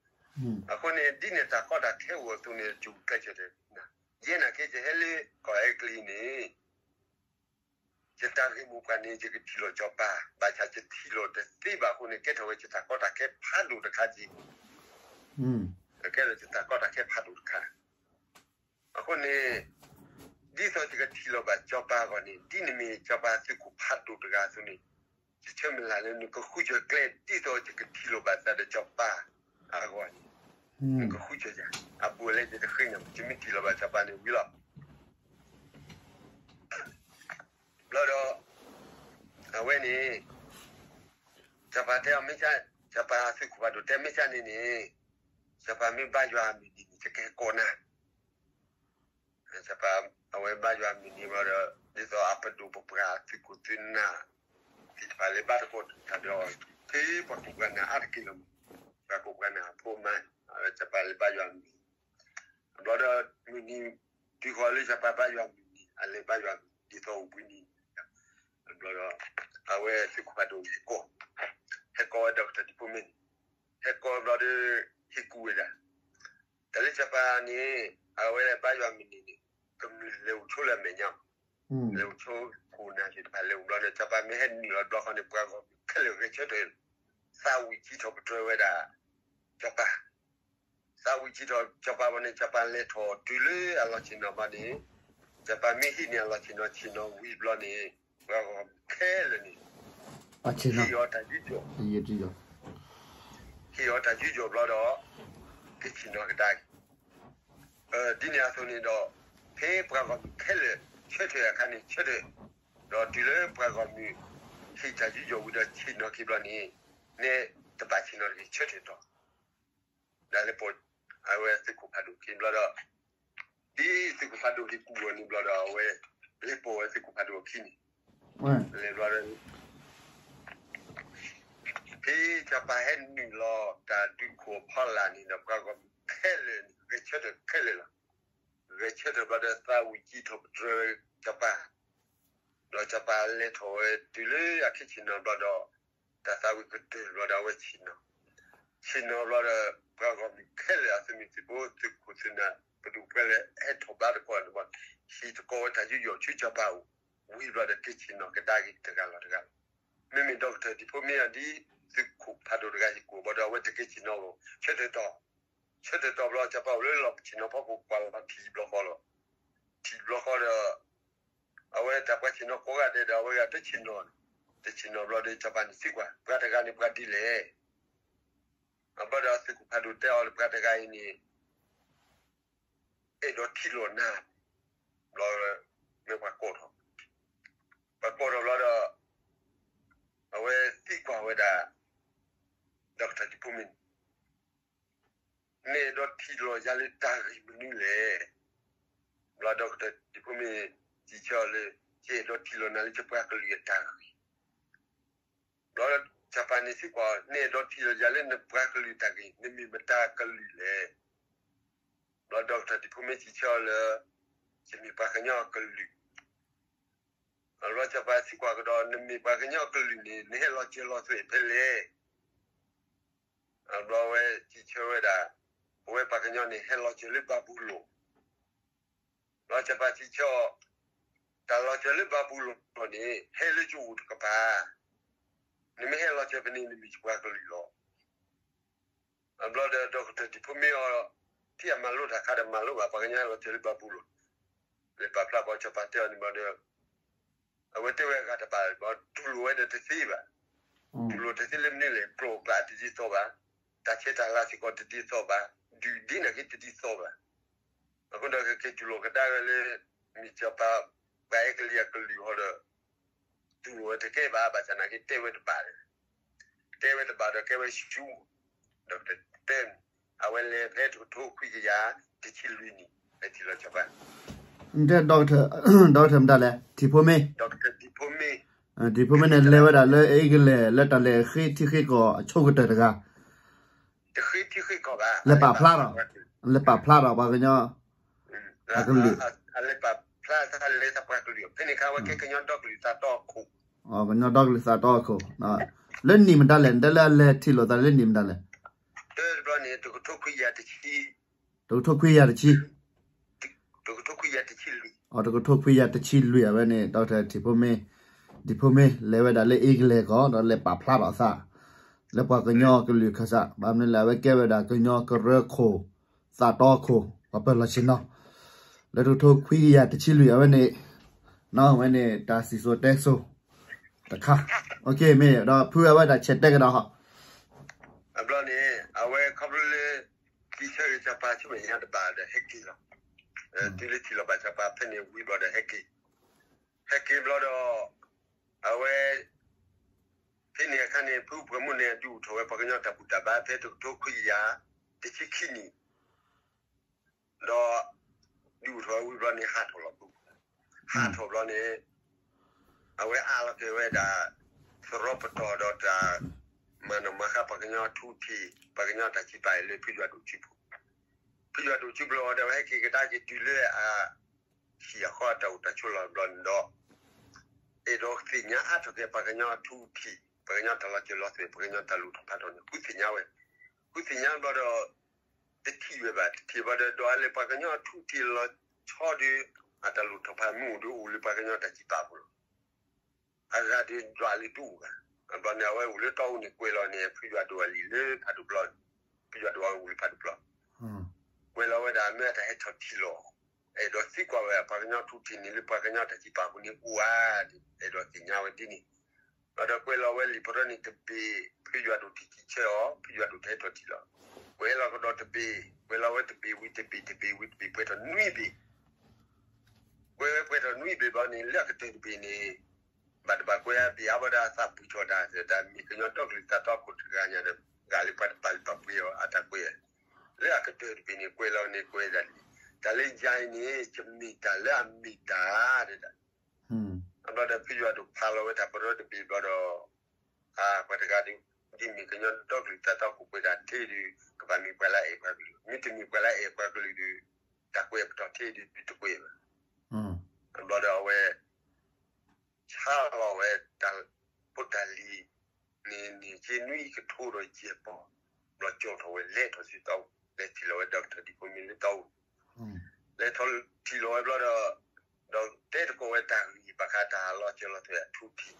အဃိန့ၣ် ဒ်နတၢ်ကီတၢ်ခဲအိၣ်အသိးန့ၣ် ယဂုာ်ကျဲးစၢးဒီးနၤ, ယဲနာ်က့ ယဟဲလၢကီၢ်အဲကလံးန့ၣ် ယတၢ်ဂ့ၢ်မိၢ်ပှၢ်န့ၣ် ယကထံၣ်လိာ်စီၤပၤ, ဘၣ်ဆၣ်ယထံၣ်လိာ်တသ့ဘၣ်အဃိန့ၣ် ကဲထီၣ်ဝဲယတၢ်ကီတၢ်ခဲဖးဒိၣ်တခါက့, ကဲထီၣ်ယတၢ်ကီတၢ်ခဲဖးဒိၣ်တခါ. အဃိန့ၣ် ဒ်သိးယကထံၣ်လိာ်ဘၣ်စီၤပၤအဂီၢ်န့ၣ် ဒ်နမ့ၢ်စီၤပၤသုးခိၣ်ဖးဒိၣ်တဂၤအသိးန့ၣ် ယဆၢမုၢ်လၢ်လၢနကဃုထၢၣ်ကျဲ ဒ်သိးယကထံၣ်လိာ်ဘၣ်သးဒီးစီၤပၤအဂီၢ်န့ၣ် နကဃုထၢၣ်ယၤ, အဘူးအလဲယတဃ့န့ၣ် ယမ့ၢ်ထံၣ်လိာ်ဘၣ်စီၤပၤန့ၣ်ဝံၤလီၤ. ဘျီဒီး အဝဲန့ၣ် စီၤပၤတဲအီၤ စီၤပၤသုးခိၣ်ဖးဒိၣ်တဲ မ့ၢ်ကန့ၣ်န့ၣ် စီၤပၤမ့ၢ်ဘါယွၤအမုၢ်နံၤန့ၣ် ယကဟဲကိးနၤ. စီၤပၤ အဝဲဘါယွၤအမုၢ်နံၤဘျီဒီး ဒ်သိးအပဒိၣ်ပပှၢ်သုးခိၣ်သုးနၢ် သ့ၣ်တဖၣ်လဲၤဘါသကိးတၢ်ဒီး ဖဲပှၤကူၣ်ပှၤနၢ်အါတက့ၢ်လီၤမး, ပှၤကူၣ်ပှၤနၢ်အဖိမါ အဝဲစီၤပၤလဲၤဘါယွၤမုၢ်နံၤ, ဘျီဒီးမုၢ်နံၤ တုၤဃီၤလၢစီၤပၤဘါယွၤမုၢ်နံၤ အလဲၤဘါယွၤမုၢ်နံၤ ဒ်သိးအိၣ်ဘှံးနံၤ, ဘျီဒီး အဝဲသုးခိၣ်ဖးဒိၣ်ဟ့ၣ်ကီၢ်, ဟဲကီၢ်ဝဲ Doctor ဒံဖိမ့ၢ်န့ၣ်, ဟဲကီၢ်ဘျီဒီး ဟ့ၣ်ကူၣ်ဝဲဒၣ် တၢ်လၢစီၤပၤန့ၣ် အဝဲဘါယွၤမုၢ်နံၤန့ၣ် ကမျၢၢ်လဲၤအိၣ်ဆိလၢအမဲာ်ညါ, လဲၤအိၣ်ဆိခိၣ်နၢ်သ့ၣ်တဖၣ်လဲၤအိၣ်ဘျီန့ၣ် စီၤပၤမ့ၢ်ဟဲနုာ်လီၤဘျီဃီန့ၣ် ပှၤဂီၢ်မုၢ်ခဲလၢာ်ဂဲၤဆၢထၢၣ် သးဝံၣ်စံးထီၣ်ပတြၢၤဝဲဒၣ် စီၤပၤ, သးဝံၣ်စံးထီၣ်စီၤပၤဘျီန့ၣ် စီၤပၤလဲၤထီၣ်တုၤလၢအလီၢ်ဆ့ၣ်နီၤဘျီန့ၣ်, စီၤပၤမ့ၢ်ဟံးန့ၢ်အလီၢ်ဆ့ၣ်နီၤ ဆ့ၣ်နီၤဝံၤဘျီန့ၣ် ပှၤဂီၢ်မုၢ်ခဲလၢာ်န့ၣ် ဟ့ၣ်အီၤတၢ်ယူးယီၣ်, ဟ့ၣ်အီၤတၢ်ယူးယီၣ်ဘျီဒီး ကဆ့ၣ်နီၤကဒါက့ၤ ဒ်န့ၣ်အသိးန့ၣ်ဒီး ဖဲပှၤဂီၢ်မုၢ်ခဲလၢာ် ဆၢထၢၣ်အခါန့ၣ်ဆၢထၢၣ်, ဒီးတုၤလၢပှၤဂီၢ်မုၢ် ဟ့ၣ်တၢ်ယူးယီၣ်ဝံၤဒီးဆ့ၣ်နီၤက့ၤဘျီန့ၣ် နဲတဘၣ်ဆ့ၣ်နီၤတဂ့ၤ ဆၢထၢၣ်တီၤ, ဒ်လၢပ အဝဲသုးခိၣ်ဖးဒိၣ်ခံဘျီဒီး ဒ်သုးခိၣ်ဖးဒိၣ်ဟ့ၣ်ကူၣ်အီၤန့ၣ်ဘျီဒီး အဝဲလဲၤပိာ်ဝဲသုးခိၣ်ဖးဒိၣ်အခံန့ၣ်, လဲၤဘျီဒီး ဖဲစီၤပၤဟဲနုာ်လီၤတၢ်ဒုးခိၣ်အဖီလာ်န့ၣ်ဒီး ပှၤဂီၢ်မုၢ်ခဲလၢာ်န့ၣ် ဂဲၤဆၢထၢၣ်ခဲလၢာ်လီၤ. ဂဲၤဆၢထၢၣ်ဘျီဒီးသးဝံၣ်စံးထီၣ်ပတြၢၤစီၤပၤ, ဒီးစီၤပၤလဲၤထီၣ်ဝဲတုၤလၢအခ့ဆ့ၣ်နီၤဘျီဒီး တၢ်သးဝံၣ်ကတၢၢ်ဘျီဒီးအဝဲဆ့ၣ်နီၤ, ဆ့ၣ်နီၤဘျီဒီး ပှၤဂီၢ်မုၢ်ခဲလၢာ်အသုးမုၢ်သုးဖိ သုးခိၣ်သုးနၢ် ပဒိၣ်ပှၤလၢဟဲထီၣ်ဘါသကိးန့ၣ်ဘၣ် ဟ့ၣ်သကိးဝဲတၢ်ယူးယီၣ်ဆူစီၤပၤအအိၣ်, ဝံၤဘျီဒီးက့ၤဆ့ၣ်နီၤကဒါက့ၤတဂၤလီၤတဂၤလီၤ. မ့မ့ၢ် Doctor ဒံဖိမ့ၢ်အီၤဒ်သုးခိၣ်ဖးဒိၣ်တဂၤဟ့ၣ်ကူၣ်အီၤဘျီဒီး အဝဲတက့ၤဆ့ၣ်နီၤလီၤ ဆၢထၢၣ်တီၤ, ဆၢထၢၣ်တီၤဘျီ စီၤပၤအိၣ်လၢလီၢ်ဆ့ၣ်နီၤဖီခိၣ်ကွၢ်လီၤထံၣ်ဘျီဃီလီၤ. ထံၣ်ဘျီဃီဒီး အဝဲတၢ်ပှၤဆ့ၣ်နီၤကိးဂၤဒဲးဒီး အဝဲဂၤတဆ့ၣ်နီၤ, တဆ့ၣ်နီၤဘျီဒီး စီၤပၤန့ၣ်သံကွၢ် ပှၤတဂၤန့ၣ်ပှၤဒ်လဲၣ်. အဘျီဒီးသုးခိၣ်ဖးဒိၣ်တဲအီၤလၢပှၤတဂၤအံၤန့ၣ် အဲၣ်ဒိးထံၣ်လိာ်နၤ, ဘျီ မ့ၢ်ပှၤကိးထီၣ်, ပှၤကိးထီၣ်ဘျီဒီး အဝဲသံကွၢ်ဝဲဒၣ် Doctor ဒံဖိမ့ၢ်န့ၣ် နအဲၣ်ဒိးထံၣ်လိာ်ယၤလၢတၢ်ဂ့ၢ်မနုၤလဲၣ်. ဘျီ Doctor ဒံဖိမ့ၢ်စံးဆၢအီၤလၢ ယအဲၣ်ဒိးထံၣ်လိာ်နၤလၢယပှၤကလုာ်အတၢ်ဂ့ၢ်. ဘျီစီၤပၤန့ၣ်သံကွၢ်အီၤ နအဲၣ်ဒိးထံၣ်လိာ်ယၤလၢနပှၤကလုာ်တၢ်ဂ့ၢ် နမ့ၢ်မတၤကလုာ်လဲၣ်. ဘျီ Doctor ဒံဖိမ့ၢ်စံးဆၢအီၤလၢ ယမ့ၢ်ပှၤကညီအကလုာ်. ဘျီစီၤပၤသံကွၢ်ကဒီး နမ့ၢ်ပှၤကညီအကလုာ်န့ၣ် နဟဲလီၤစၢၤလီၤသွဲၣ်ဖဲလဲၣ်. ဘျီအဝဲစံးဆၢဝဲဒၣ် ပဝဲပှၤကညီန့ၣ် ဟဲလီၤစၢၤလၢဘၤဘူလိၣ်. ဘျီစီၤပၤစံးဆၢအီၤ တၢ်လီၤစၢၤလၢဘၤဘူလိၣ်န့ၣ် ဟဲလၢယအိၣ်တကပၤ, နမ့ၢ်ဟဲလီၤစၢၤဖဲန့ၣ် နမ့ၢ်ယပှၤကလုာ်လီၤ. ဘျီဒီး Doctor ဒံဖိမ့ၢ်အီၤ ထံၣ်အမၤလိတၢ်ခါဒီးမၤလိဘၣ် ပှၤကညီဟဲလီၤစၢၤလၢဘၤဘူလိၣ်, လဲၤပာ်ဖျါပှၤစီၤပၤတဲအီၤန့ၣ်ဘျီဒီး အဝဲတဲဝဲအဂၤတဘၣ်ဘၣ် တူၢ်လိာ်ဝဲဒီးတသ့ဘၣ်, တူၢ်လိာ်တသ့လၢမနုၤလဲၣ် ကျိာ်ကျါတဒ်သိးဘၣ်, တၢ်ဆဲးတၢ်လၤစ့ၢ်ကီးတဒ်သိးဘၣ်, ဒုးဒ့နာ်က့တဒ်သိးဘၣ်. အဃိဒီးကက့ၤတူၢ်လိာ်ကဒါဝဲလၢ မ့ၢ်စီၤပၤ ပှၤအဲကလံးအကလုာ်ဃီဒီး တူၢ်လိာ်ဝဲတကဲဘၣ် ဘၣ်ဆၣ်နာ်က့တဲဝဲတဘၣ်ဒီး တဲဝဲတဘၣ်ဒီးကဲဝဲဆူၣ်, ဒီးတဲ အဝဲလဲၤဖဲတကထိခွံကယၤတဆံလွံၢ်နံၣ် ဖဲထံလီၤစီၤပၤ ဒီး Doctor မတၤလဲၣ် ထံဖိမ့ၢ်, ထံဖိမ့ၢ်န့ၣ် လဲၤဝဲဒၣ်လၢအ့ကလဲၢ် လၢတၢ်လဲၤဃ့ထံဃ့ကီၢ်အဆိကတၢၢ်တဂၤ, လဲၤပာ်ဖျါထီၣ်, လဲၤပာ်ဖျါထီၣ်ပှၤကညီ အကလုာ်, ဖဲန့ၣ်အခါဝဲကဲကညီဒီကလုာ်သးတီအခိၣ်, ကညီဒီကလုာ်သးတီအခိၣ်, လၢနံၣ်မတၤလဲၣ် နတဲလၢအလဲၤထံၣ်လိာ်သးလၢနံၣ်မတၤလဲၣ်, တဘျီန့ၣ် တကထိခွံကယၤတဆံ တကထိခွံကယၤတဆံ, တကထိခွံကယၤတဆံလွံၢ်, တကထိခွံကယၤတဆံလွံၢ်အဝဲန့ၣ် Doctor ထံဖိမ့ၢ်, ထံဖိမ့ၢ် လဲၤဝဲဒၣ်လၢအ့ကလဲၢ်ကီၢ် ဒီးလဲၤပာ်ဖျါထီၣ်သး လၢပှၤကညီကလုာ်ခၢၣ်စး ဘၣ်မနုၤလဲၣ် အဝဲကဲဝဲဒၣ်ကညီကရၢခိၣ် သးတီခိၣ် ပှၤပၢၤလီၢ်ဆ့ၣ်နီၤ လၢတကထိခွံကယၤတဆံလွံၢ်အဝဲန့ၣ်, အဝဲန့ၣ် တၢ်စံၣ်စိၤတဲစိၤတခါ, မ့ၢ်ဒီးဖုအဝဲဒၣ်ဆဲးတဲကဒီးဟီ, အဘျီန့ၣ် အဝဲခီဖျိလၢ ထံဆၢဂ့ၤစီၤပၤဆူမဲာ်ညါတဘၣ်ဒီးဟဲက့ၤလီၤ, တုၤလၢထံၣ်လိာ်ဘၣ်စီၤပၤဖဲန့ၣ်ဝံၤဘျီဒီးဟဲက့ၤ, ဟဲက့ၤဘျီဒီး အဝဲ ဖဲန့ၣ်အခါန့ၣ် ဖုပှၤမုၣ်န့ၣ် ဒုးအိၣ်ထီၣ်ဝဲပှၤကညီတၢ်ဘူၣ်တၢ်ဘါဖဲတကထိခွံကယၤတဆံခံနံၣ်, ဒီး ဒုးအိၣ်ထီၣ်ဝဲဝံၤဘျီန့ၣ် ဟးထီၣ်လီၤပူၤ, ဖးထီၣ်ဘျီန့ၣ် အဝဲအးလီၤက့ၤဝဲဒၣ် သရီပတီၢ်ဒီးတၢ် မၤနီၣ်မၤဃါပှၤကညီထူထံၣ် ပှၤကညီတၢ်စံးပာ်အံၤလၢဖုယွၤဒိၣ်ထံပူၤ, ဖုယွၤဒိၣ်ထံပူၤလီၤဒီး ဟဲက့ၤကဒါက့ၤတုၤလၢအ ဟံၣ်အဃီအတၢ်အိၣ်တၢ်ဆိးလီၢ်ဘျီန့ၣ်ဒီး အဲၣ်ဒိးသ့ၣ်ညါအါထီၣ်က့ၤပှၤကညီထူထံၣ် ပှၤကညီတၢ်လီၤစၢၤလီၤသွဲၣ် ပှၤကညီတၢ်လူၤထီၣ်ဖးထီၣ်န့ၣ် ဃုသ့ၣ်ညါဝဲ, ဃုသ့ၣ်ညါဘျီဒီး တထံၣ်ဝဲဘၣ် တထံၣ်ဘၣ်ဒီး ဒီးအလၢပှၤကညီထူထံၣ်လီၤဆီဒီး အတၢ်လူၤထီၣ်ဖးမူဒီးအိၣ်လၢပှၤကညီတၢ်စံးပာ်ပူၤလီၤ. အဂၤဒီးယွၤလၢတအိၣ်ဘၣ်. အဘျီန့ၣ် အဝဲအိၣ်လၢတီအူန့ၣ် ကွဲးလီၤန့ၣ် ဖုယွၤဒိၣ်အလံာ်လၢဖးဒိၣ်ပျီ, ဖုယွၤဒိၣ်အဝဲအိၣ်လၢဖးဒိၣ်ပျီ, ကွဲးလီၤဝဲဒၣ်မ့ၢ်အတၢ်ဟဲထီၣ်ထံၣ်လီၤ, အဲၣ်ဒိးသံကွၢ်ဝဲ ပှၤကညီထူထံၣ်န့ၣ်လၢပှၤကညီတၢ်စံးပာ်ပူၤန့ၣ်အိၣ်ဧါ, အဲၣ်ဒိးသ့ၣ်ညါဝဲဒ်န့ၣ်, ဒီးကွဲးလီၤဝဲလံာ်ပရီန့ၣ်တဘ့ၣ်, ဖုယွၤဒိၣ်ထံၣ်စံးဆၢအီၤ, ဖုယွၤဒိၣ်တဟဲထီၣ်ထံၣ်လီၤ, ကွဲးလီၤကဒီးတဘ့ၣ်, ကွဲးလီၤဝဲတဘ့ၣ်ဝံၤတဘ့ၣ် တဘ့ၣ်ဝံၤတဘ့ၣ် ပှဲၤထီၣ်နွံဘ့ၣ် ကွဲးဝဲပှဲၤထီၣ်နွံဘ့ၣ်ဘျီန့ၣ် လၢအကတၢၢ်တဘ့ၣ်န့ၣ် ဘၣ်တဘၣ်ကွဲးအါဘ့ၣ်အါဘၣ်ဒီးအသးပူၤထီၣ်တၢ် တၢ်မ့ၢ်ကညီဒီကလုာ်တၢ်တီခိၣ်တဂၤညါဒီး ဂၤလၢပှၤတပာ်လုၢ်ပာ်ပှ့ၤအီၤအတၢ်ကွဲး, လၢအကတၢၢ်တဘ့ၣ်န့ၣ် ကွဲးလီၤန့ၣ်ကွဲးဒၣ်လံ, တၢ်လၢယၤအံၤန့ၣ် ယမ့ၢ်တၢ်လၢအမ့ၢ်တၢ်ဒၣ် အဘျီဒီးဖုယွၤဒိၣ်ဖးလီၤဝဲတၢ်ပရီတဘ့ၣ်ဘျီဒီး ပှၤတဂၤဒီး ဒ်မ့ၢ်ကညီဒီကလုာ်တၢ်တီခိၣ်ပှဲၤတၢ်ထဲဒုး ကဘၣ်မ့ၢ်ပှၤလၢအအဲၣ်ပှၤကလုာ်, မ့တမ့ၢ်ပှၤလၢအအဲၣ်ပှၤကလုာ်ဒီး တၢ်ကွဲးပတီၢ်ထဲဒုးတကွဲးဘၣ်. အဘျီဒီးအဝဲ ဆါလီၤဝဲတၢ်ဖိတၢ်လံၤန့ၣ် န့ၣ်က့နွံကထိဒီးယဲၢ်ပီၢ်, ဘျီကၠီထီၣ်ဝဲလဲၤထီၣ်ဆူတီအူ, လဲၤထံၣ်လီၤဝဲ ဒီကထၢၣ်ဒံၣ်ဖိမ့ၢ်လၢတီအူ, လဲၤထီၣ်ထံၣ်လီၤဝဲဘျီဒီး ဒီးတဲသကိးဝဲတၢ်ဂ့ၢ်ဘၣ်ဃးတၢ်လီၤစၢၤလီၤသွဲၣ်အထူထံၣ်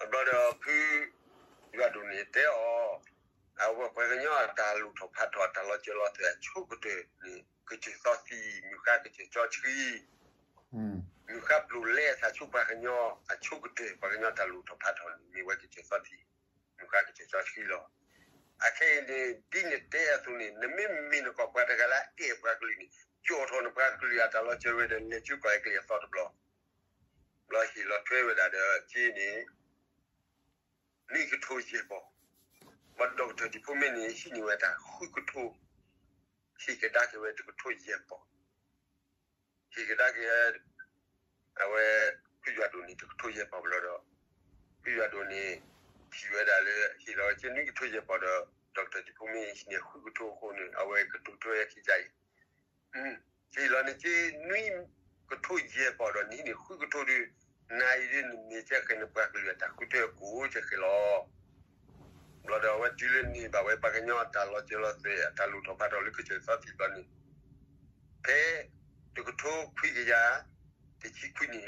အဘျီဒီးဖုယွၤဒိၣ်န့ၣ်တဲအီၤ, အဝဲပှၤကညီအတၢ်လူၤထီၣ်ဖးထီၣ်အတၢ်လီၤစၢၤလီၤသွဲၣ်အဆိကတၢၢ်န့ၣ် ကစၢၢ်သီသံၣ် မုၢ်ဃါကစၢၢ်စီဆှံ, မုၢ်ဃါပျိာ်လဲအသးဆူပှၤကညီအဆိကတၢၢ် ပှၤကညီတၢ်လူၤထီၣ်ဖးထီၣ်န့ၣ် မ့ၢ်ဝဲကစၢၢ်သီသံၣ် မုၢ်ဃါကစၢၢ်စီဆှံလီၤ. အခဲအံၤန့ၣ် ဒ်နတဲအသိးန့ၣ် နမ့မ့ၢ်နကီၢ်ပှၤတဂၤလၢအအဲၣ်ပှၤကလုာ်န့ၣ် ကၠီထီၣ်နပှၤကလုာ်အတၢ်လီၤစၢၤဝဲဒီး လဲၤဆူကီၢ်အဲကလံးအသီတဘျီ ဘျီဟ့ၣ်လီၤထွဲဝဲဒၣ်ဒီးက့န့ၣ် နွံကထိယဲၢ်ပီၢ်, ဘၣ်ဒီကထၢၣ်ဒံၣ်ဖိမ့ၢ်န့ၣ် ဟံးန့ၢ်ဝဲတၢ်ဃုကထိ, ဟံးကဒါက့ၤဝဲတကထိယဲၢ်ပီၢ်, ဟံးကဒါက့ၤ အဝဲ ဖုယွၤဒိၣ်န့ၣ် တကထိယဲၢ်ပီၢ်ဘျီဒီး ဖုယွၤဒိၣ်န့ၣ် ထံၣ်ဝဲဒၣ်လၢ ဟ့ၣ်လီၤဝဲက့နွံကထိယဲၢ်ပီၢ်ဒီး ဒီကထၢၣ်ဒံၣ်ဖိမ့ၢ် ဟံးန့ၢ်ဃုကထိအဃိန့ၣ် အဝဲကတိၤထွဲအခံကါအံၤ က့လီၤန့ၣ်က့နွံကထိယဲၢ်ပီၢ်ဒီး နဟံးန့ၢ်ဃုကထိဒီး နၤအံၤဒ်နမ့ၢ်ကဲဃဲၤနပှၤကလုာ်အတၢ်ဃုထၢအကိးကဲဃဲၤလီၤ. ဘျီဒီးအဝဲတုၤလၢန့ၢ်ဘၣ်ဝဲပှၤကညီအတၢ်လီၤစၢၤလီၤသွဲၣ် အတၢ်လူၤထီၣ်ဖး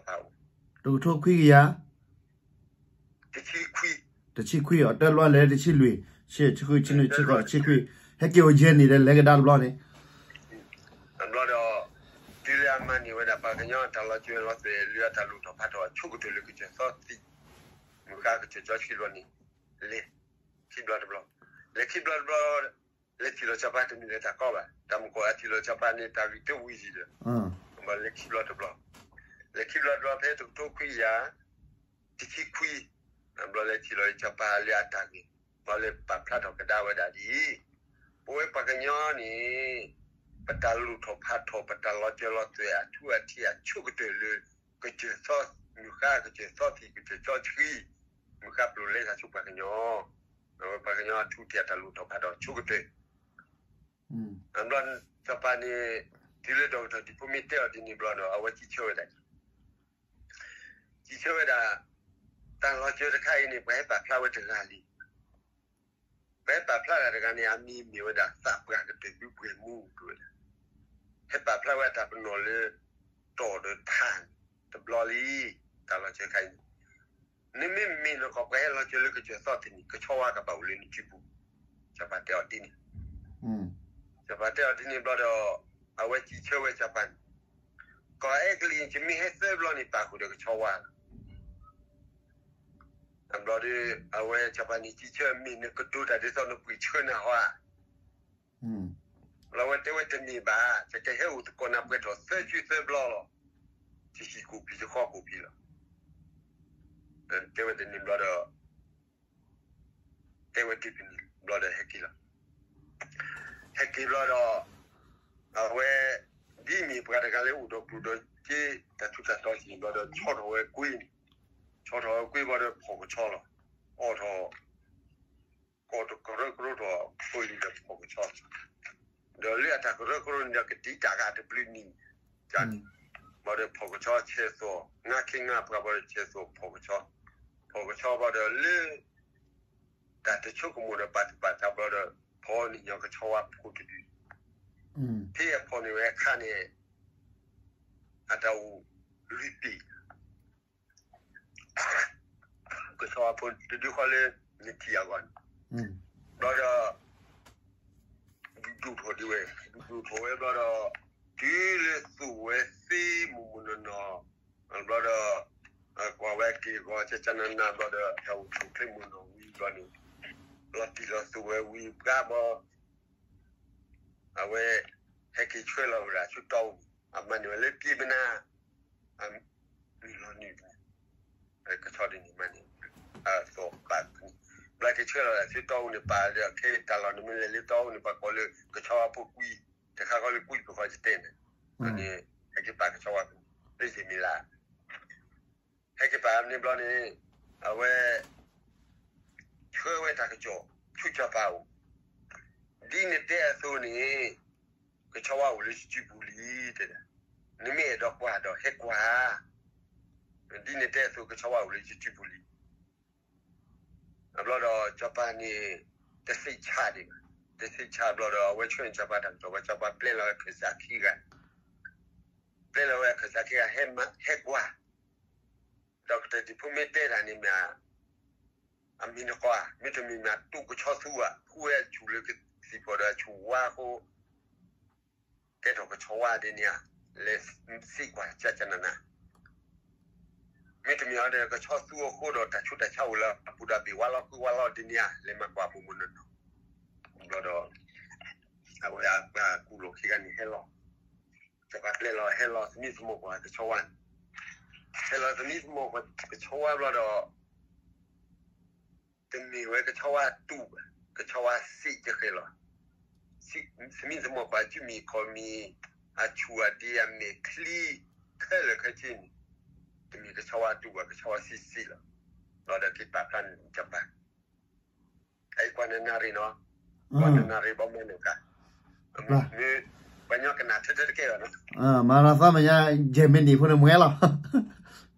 ထီၣ်လၢကစၢၢ်သီသံၣ်ဘျီန့ၣ် ဖဲတကထိခွံကယၤတဆံခွံန့ၣ် လဲၤခံဘျီတဘျီ ဆူစီၤပၤအိၣ် တကထိခွံကယၤ တဆံခွံ တဆံခွံအီၤ တၢ်လွဲၢ်လဲၤတဆံလွံၢ် ဆံ ဆံဃု ဆံနွံ ဆံဃိး တဆံခွံ ဟဲက့ၤအိၣ်ယဲၢ်နံၣ်ဒီး လဲၤကဒါတဘျီန့ၣ် အဘျီဒီး တုၤလၢအမၤန့ၢ်ဝဲဒၣ်ပှၤကညီအတၢ်လီၤစၢၤလီၤသွဲၣ် လၢအတၢ်လူၤထီၣ်ဖးထီၣ်အဆိကတၢၢ်လၢကစၢၢ်သီသံၣ် မုၢ်ဃါကစၢၢ်စီဆှံဘျီန့ၣ် လဲၤခံဘျီတဘျီ လဲၤခံဘျီတဘျီ လဲၤထံၣ်လီၤစီၤပၤတမ့ၢ်လၢတၢ်ကီဘၣ် တၢ်မုၢ်ကီၢ်အထံၣ်လီၤစီၤပၤန့ၣ် တၢ်ဂ့ၢ်တဝံၤယံၤဒီး ဘၣ်လဲၤခံဘျီတဘျီ လဲၤခံဘျီတဘျီဖဲတကထိခွံကယၤ တဆံခွံ ဘျီလဲၤထံၣ်လီၤစီၤပၤလၢအတၢ်ဂ့ၢ် ဘျီလဲၤပာ်ဖျါထီၣ်ကဒါဝဲဒၣ်ဒ်အံၤ ပဝဲပှၤကညီန့ၣ် ပတၢ်လူၤထီၣ်ဖးထီၣ် ပတၢ်လီၤစၢၤလီၤသွဲၣ်အထူအထံးအဆိကတၢၢ်လၢ ကစၢၢ်သီ မုၢ်ဃါ ကစၢၢ်သီသံၣ် ကစၢၢ်စီဆှံ မုၢ်ဃါပျိာ်လဲသးဆူပှၤကညီ ပဝဲပှၤကညီအထူအထံးအတၢ်လူၤထီၣ်ဖးထီၣ်ဆိကတၢၢ် ဘျီစီၤပၤန့ၣ် တုၤလၢဒီကထၢၣ်ဒံၣ်ဖိမ့ၢ်တဲအီၤဒ်န့ၣ်ဘျီဒီး အဝဲစံးဆၢဝဲဒၣ် စံးဆၢဝဲဒၣ် တၢ်လီၤစၢၤတခါအံၤန့ၣ် ပှၤဟဲပာ်ဖျါဝဲတဂၤလံ ပှၤဟဲပာ်ဖျါတၢ်တဂၤန့ၣ် အမံၤမ့ၢ်ဝဲဒၣ် သးပှၢ်ကတၢၢ်သုပှဲၤမူ တဲဝဲဒၣ် ဟဲပာ်ဖျါဝဲအတၢ်ပနီၣ်လၢ တီၢ်ဒီးထၣ်န့ၣ် တဘျီလံ တၢ်လီၤစၢၤတခါအံၤန့ၣ် နမ့မ့ၢ်နကီၢ်ပှၤဟဲလီၤစၢၤလၢကစၢၢ်သီသံၣ်န့ၣ် ကဆီဝါကဘၣ်အိၣ်လၢနစုပူၤ စီၤပၤတဲအီၤဒ်န့ၣ် စီၤပၤတဲအီၤဒ်န့ၣ်ဘျီဒီး အဝဲစံးဆၢဝဲစီၤပၤန့ၣ် ကီၢ်အဲကလံး ယမ့ၢ်ဟဲသၢဘျီန့ၣ် ပာ်ဃုာ်ဒီးကဆီဝါလီၤ အဘျီဒီး အဝဲစီၤပၤန့ၣ်စံးဆၢ မ့ၢ်နကတိၤတၢ်ဒ်သိးနပှ့ၤဆှၢနၤဟီဧါ လီၤဝဲတဲဝဲတမ့ၢ်ဘၣ် ယကဟဲအိၣ်သကိးနၤပှဲၤထီၣ်သၢဆံသၢဘျီလီၤ ယဟံၣ်ကိၣ်ဖံး ယဃီကိၣ်ဖံးလီၤ တဲဝဲတန့ၢ်ဘျီဒီး တဲဝဲတန့ၢ်ဘျီဒီးဟဲက့ၤလီၤ ဟဲက့ၤဘျီဒီး အဝဲ ဒ်မ့ၢ်ပှၤတဂၤလၢအိၣ်ဒီးကျိၣ်ဒီးစ့ တၢ်ထူးတၢ်တီၤစ့ၢ်ဘျီဒီး ဆီထီၣ်ဝဲကွ့န့ၣ်, ဆီထီၣ်ဝဲကွ့ဘျီဒီးဖီၣ်ကဆီလီၤ. အီၣ်ထီၣ် ကီၢ်တကရၢကရိထီၣ်ဖိလံၤဒီးဖီၣ်ကဆီ, ဒီးလၢအတၢ်ကရၢကရိန့ၣ်ဒီး ကဒံတၢ်ဂၤတဘျုးနံၣ်န့ၣ်, ဘျီဒီးဖီၣ်ကဆီဆဲးသိး ငါခ့ငါပှၤဘျီဒီးဆဲးသိးဖီၣ်ကဆီ, ဖီၣ်ကဆီဘျီဒီးလၢ တၢ်တဆိကမိၣ်ဒီးပာ်သူၣ်ပာ်သးဘျီဒီး ဖီၣ်န့ၢ်ညီကဆီဝါဖိတဒု, ဖဲအဖီၣ်န့ၢ်ဝဲအခါန့ၣ် အတၢ်အိၣ်လွံၢ်ပ့ၢ် ကဆီဝါဖိတဒုဃီလၢ နထံၣ်အဂီၢ်န့ၣ်, ဘျီဒီး ဒုးဒိၣ်ထီၣ်ဒံးဝဲ, ဒုးဒိၣ်ထီၣ်ဝဲဘျီဒီး တုၤလၢသိၣ်ဝဲသ့မိၢ်မိၢ်နီၢ်နီၢ်, ဘျီဒီး ကွၢ်ဝဲက့ၤဂီၤကကနနဘျီဒီး တၢ်အိၣ်ဆူၣ်ချ့မိၢ်နီၢ်ဝံၤဘျီန့ၣ်, လီၤတံၢ်လီၤသူၣ်ဝဲဝံၤပှၢ်ဘျီ အဝဲ ဟဲက့ၤဆှၢလီၤဝဲဒၣ်ဆူတီအူ, အမၤန့ၢ်ဝဲလၢက့ၤပနၢ် အနုာ်လီၤနုာ် ကဆီဒ်န့ၣ်မၤန့ၢ် အသိးဘၣ်, ဘျီက့ၤဆှၢလီၤဝဲဒၣ်ဆူတီအူန့ၣ် ပာ်ဒီးခဲတၢ်လီၢ်န့ၣ် မ့ၢ်လဲၤလၢတီအူန့ၣ် ပှၤကိးလၢကဆီဝါဖိကွံ, တခါဃီလၢကွံတခီယတဲန့ၣ်, န့ၣ် ဟဲက့ၤပာ်ကဆီဝါ လၢယမံၤလၢ ဟဲက့ၤပာ်န့ၣ်ဘျီန့ၣ် အဝဲ ဆှၢဝဲတၢ်ကစီၣ် ဆူစီၤပၤအအိၣ်, ဒ်နတဲအသိးန့ၣ် ကဆီဝါအိၣ်လၢယစုပူၤလံ, တဲဒၣ်, နမ့ၢ်အဲၣ်ဒိးကွၢ်ဒီးဟဲကွၢ်, ဒ်နတဲအသိး ကဆီဝါအိၣ်လၢယစုပူၤလံ. အဘျီဒီးစီၤပၤန့ၣ် တသ့ၣ်ဆါဒံးဘၣ်, တသ့ၣ်ဆါဘျီဒီး အဝဲဆှၢန့ၢ်စီၤပၤတၢ်ကစီၣ်ဝဲ စီၤပၤပျဲလီၤဝဲခၢၣ်စးခံဂၤ, ပျဲလီၤဝဲခၢၣ်စးခံဂၤ ဟဲကွၢ် ဒီးကတၢၢ်ဒံးဖိမ့ၢ်တဲတၢ်န့ၣ်မ့ၢ် အမံၤနကီၢ်ဧါ, မ့တမ့ၢ်မ့ၢ်တူၢ်ကဆီသူဧါ, ဃုဝဲအဆူၣ်လၢကသံၣ်ဖီၣ်ဒီးအဆူၣ်ဝါအဃိ, ကဲထီၣ်ကဆီဝါဒ်န့ၣ်ဧါ, လဲၤစံးကွၢ်ကကနန, မ့တမ့ၢ်အီၤဒီးကဆီသူအဃိဒီး တၢ်ဆူးတၢ်ဆါအိၣ်လၢအပူၤဒီး ဘ့ၣ်ဝါလီၤဃုဝါလီၤဒ်န့ၣ်ဧါ, လဲၤမၤကွၢ်မိၢ်မိၢ်နီၢ်နီၢ်, ဘျီဒီး အဝဲအပှၤကူၣ်လိာ်ခံဂၤန့ၣ်ဟဲလီၤ, စီၤပၤပျဲလီၤဟဲလီၤသမံသမိးကွၢ်ကဆီဝါန့ၣ်, ဟဲလီၤသမံသမိးကွၢ်ကဆီဝါဘျီဒီး တမ့ၢ်ဝဲကဆီဝါတူၢ်ဘၣ်, ကဆီဝါစံးကဃဲၤလီၤ, သမံသမိးကွၢ် စုမံၤခီၣ်မံၤ အဆူၣ်အဒ့အမဲာ်ချံ ခဲလၢာ်ခဲဆ့န့ၣ်, တမ့ၢ်ကဆီဝါတူၢ်ဘၣ်, ကဆီဝါစံးစံးလီၤ, ဘျီဒီးက့ၤပာ်ဖျါန့ၣ်စီၤပၤ အံၤကွၢ်နနၣ်ရံၣ်နီၤ, ကွၢ်နနၣ်ရံၣ်ဘီမုၢ်န့ၣ်ကါ, မ့ၢ်ပှၤညီကနၣ်ထဲထဲတကဲဘၣ်နီၤ, မၤလီၤသီမညါ ယဲၢ်မံးနံးဖိန့ၣ်မွဲလီၤ,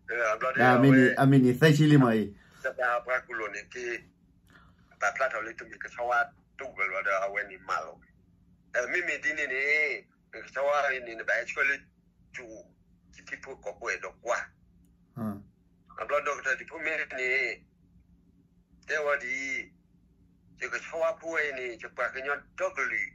ဒီးအမံးနံးသၢဆံလံမးအံၤ, ပှၤကူၣ်လိာ်န့ၣ်က့ၤ ပာ်ဖျါထီၣ်လၢတမ့ၢ်ကဆီဝါတူၢ်ဘၣ်လီၤဒီး အဝဲန့ၣ်မၤလီၤ, မ့မ့ၢ်ဒ်န့ၣ်န့ၣ် ကဆီဝါအံၤန့ၣ် နဘၣ်ဟဲဆှၢလၢကၠိ ကထံဖိကီၢ်ဖိအဲၣ်ဒိးကွၢ် အဘျီဒီးကတၢၢ်ဒံးဖိမ့ၢ်န့ၣ် တဲဝဲဒ်အံၤ, ယကဆီဝါဖိဝဲအံၤန့ၣ် ယပှၤကညီဒီကလုာ် ဒီး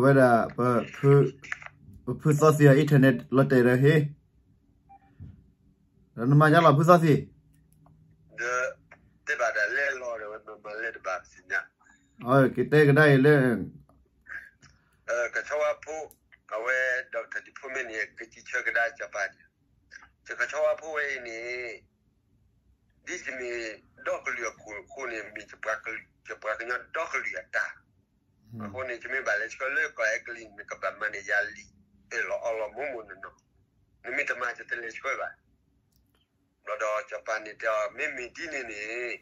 ဝဲဒၣ် ပဖုသီသံအ internet လီၤတဲာ်ဒီးဟ့ၣ်, ဒီးနမၤညါလီၤဖုသီသံ, ဒီးတဲဘၣ်ဒၣ်လဲၣ်လီၤဒီးဝဲမၤလဲၣ်တဘၣ်ပစံးညါ, ကတဲကဒါအံၤလၢ ကဆီဝါဖိ, အဝဲ ဒီကတၢၢ်ဒံးဖိမ့ၢ်န့ၣ် ကစံးဆၢကဒါစီၤပၤန့ၣ်, ယကဆီဝါဖိဝဲအံၤန့ၣ် ဒ်ယမ့ၢ်ဒီကလုာ်အခိၣ်အဃိန့ၣ် မ့ၢ်ယပှၤကညီဒီကလုာ်အတၢ်, အဃိန့ၣ် ယမ့ၢ်ဘၣ်လဲၤဆှၢလၢကီၢ်အဲကလံး နကဘၣ်မၤန့ၢ်ယၤလံာ်အၢၣ်လီၤအီလီၤမိၢ်မိၢ်နီၢ်နီၢ်, နမ့ၢ်တမၤယတလဲၤဆှၢဘၣ်, ဘျီဒီးစီၤပၤန့ၣ်တဲအီၤ မ့မ့ၢ်ဒ်န့ၣ်န့ၣ်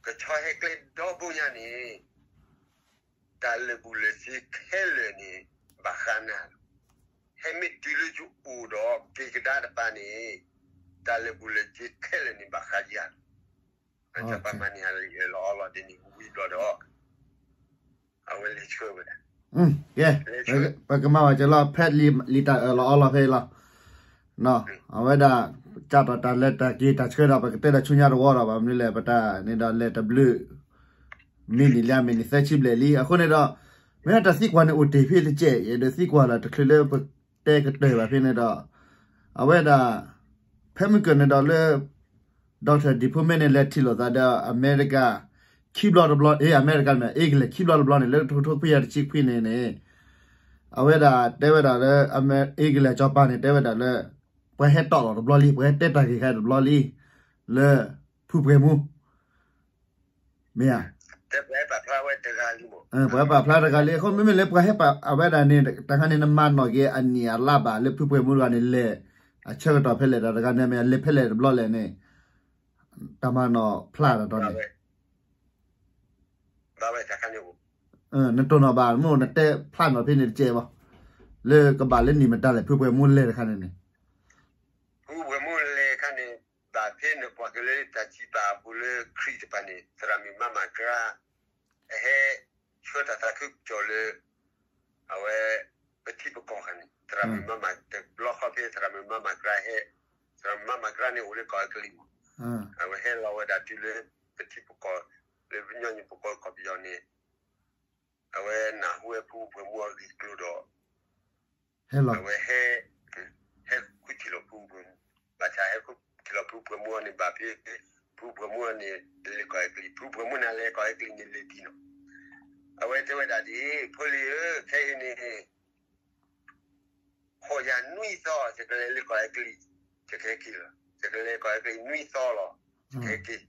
ကဆီဟဲကျဲဒီဘိညါန့ၣ် တၢ်လၢာ်ဘူၣ်လၢာ်စ့ခဲလၢာ်န့ၣ် ဘၣ်ဃးနၤလီၤ. ဟဲမ့ၢ်တုၤလၢယအိၣ်ဒီးက့ၤကဒါတပၤန့ၣ် တၢ်လၢာ်ဘူၣ်လၢာ်စ့ခဲလၢာ်န့ၣ် ဘၣ်ဃးယၤလီၤ. စီၤပၤမၤန့ၢ်အလံာ်အၢၣ်လီၤအီလီၤဒ်န့ၣ်ဝံၤဘျီဒီး အဝဲလဲၤဆှၢဝဲဒၣ်, ကဲ, ပကမၤဝဲကလီၤ ဖဲလံာ်တၢ်အၢၣ်လီၤအီလီၤဖဲအံၤလီၤ. အဝဲဒၣ် ကၢ်ထီၣ်တၢ်လဲၤတၢ်က့ၤတၢ်ဆှၢဒီး ပကတဲဒီးဆူညါတဝီဒီး ဘၣ်မနုၤလဲၣ် ပတၢ်န့ၣ်ဒီးလဲၤတဘျုး မံးနံးလၢအမံးနံးသၢဆံဘျဲၣ်လံ. အဃိန့ၣ်ဒီး မ့ၢ်တၢ်သံကွၢ်န့ၣ်အိၣ်တ့ၢ်ဖဲတကဲး ယဒုးသံကွၢ်လၢတချုးလၢပတဲကတၢၢ်ဘၣ်ဖဲန့ၣ်ဒီး အဝဲဒၣ် ဖဲမုၢ်ကၢၢ်န့ၣ်ဒီးလၢ Doctor Diplomat န့ၣ်လဲၤထံၣ်လိာ်သးဒီးအမဲရကၤ ခံဘျီတဘျီ အ့ အမဲရကၤမ့ၢ် England ခံဘျီတဘျီန့ၣ် လၢတကထိခွံကယၤတဆံခွံန့ၣ်န့ၣ် အဝဲဒၣ်တဲဝဲဒၣ်လၢ England စီၤပၤန့ၣ် တဲဝဲဒၣ်လၢ ပှၤဟဲတီၣ်လီၤတဘျီလံ, ပှၤဟဲတဲတၢ်ဂ့ၢ်ခါတဘျီလံ, လၢ ဖုပှဲၤမူ မ့ၢ်ဧါ, ပှၤဟဲပာ်ဖျါတဂၤလံ, အဃိမ့မ့ၢ်လၢပှၤဟဲပာ်အဝဲဒၣ်န့ၣ် တခါန့ၣ် နမၤနီၣ်က့ၤအနံၣ်အလါဘၣ်လၢဖုပှဲၤမူတဂၤန့ၣ် လဲၤအဆၢကတီၢ်ဖဲလဲၣ်တၢ်တဂၤန့ၣ် မ့ၢ်လဲၤဖဲလဲၣ်တဘျီလဲၣ်န့ၣ် တၢ်မၤနီၣ်ဖျါတၢ်တၢ်န့ၣ် နတိၢ်နီၣ်ဘၣ် မ့ၢ်နတဲဖျါနီၣ်ဖဲန့ၣ်တကဲးဘၣ်, လၢကဘၣ်လၢနံၣ်မတၤလဲၣ် ဖုပှဲၤမူလဲၤတခါန့ၣ်န့ၣ်, ဖုပှဲၤမူလဲၤတခါန့ၣ် ဘၣ်ဖဲနကွၢ်က့ၤလၢတၢ်စံးပာ်အပူၤလၢခရံာ်တဖၣ်န့ၣ် သရၣ်မုၣ်မၤမၤကရၢ အဟဲ ဆှၢတၢ်သးခုကစီၣ်လၢ အဝဲ ပထံပကီၢ်ခါန့ၣ် သရၣ်မုၣ်မၤမၤ တဘျီဃီဖဲသရၣ်မုၣ်မၤမၤကရၢဟဲ, သရၣ်မုၣ်မၤမၤကရၢန့ၣ်အိၣ်လၢကီၢ်အဲကလံးမး, အဝဲဟဲလီၤဝဲဒၣ်တုၤလၢ ပထံပကီၢ် လၢပညီနုၢ်ပကီၢ်ကီၢ်ပယီၤန့ၣ် အဝဲနၢ်ဟူဝဲဖုပှဲၤမူအဂ့ၢ်အကျိၤဒီး အဝဲ ဟဲဃုထံၣ်လီၤဖုပှဲၤမူ, ဘၣ်ဆၣ်ဟဲဃုထံၣ်လီၤဖုပှဲၤမူအီၤန့ၣ် ဘၣ်ဖဲ ဖုပှဲၤမူအီၤန့ၣ် လဲၤကီၢ်အဲကလံး, ဖုပှဲၤမူန့ၣ်လဲၤကီၢ်အဲကလံးန့ၣ်လဲၤဒ်နီၤ, အဝဲတဲဝဲဒၣ်ဒ်အံၤ, ဖိလံၤဧၢ, ခဲအံၤန့ၣ် ခိးယၤနွံသီ ယကလဲၤလၢကီၢ်အဲကလံး, ယကဟဲက့ၤလီၤ, ယကလဲၤကီၢ်အဲကလံးနွံသီလီၤ, ယကဟဲက့ၤ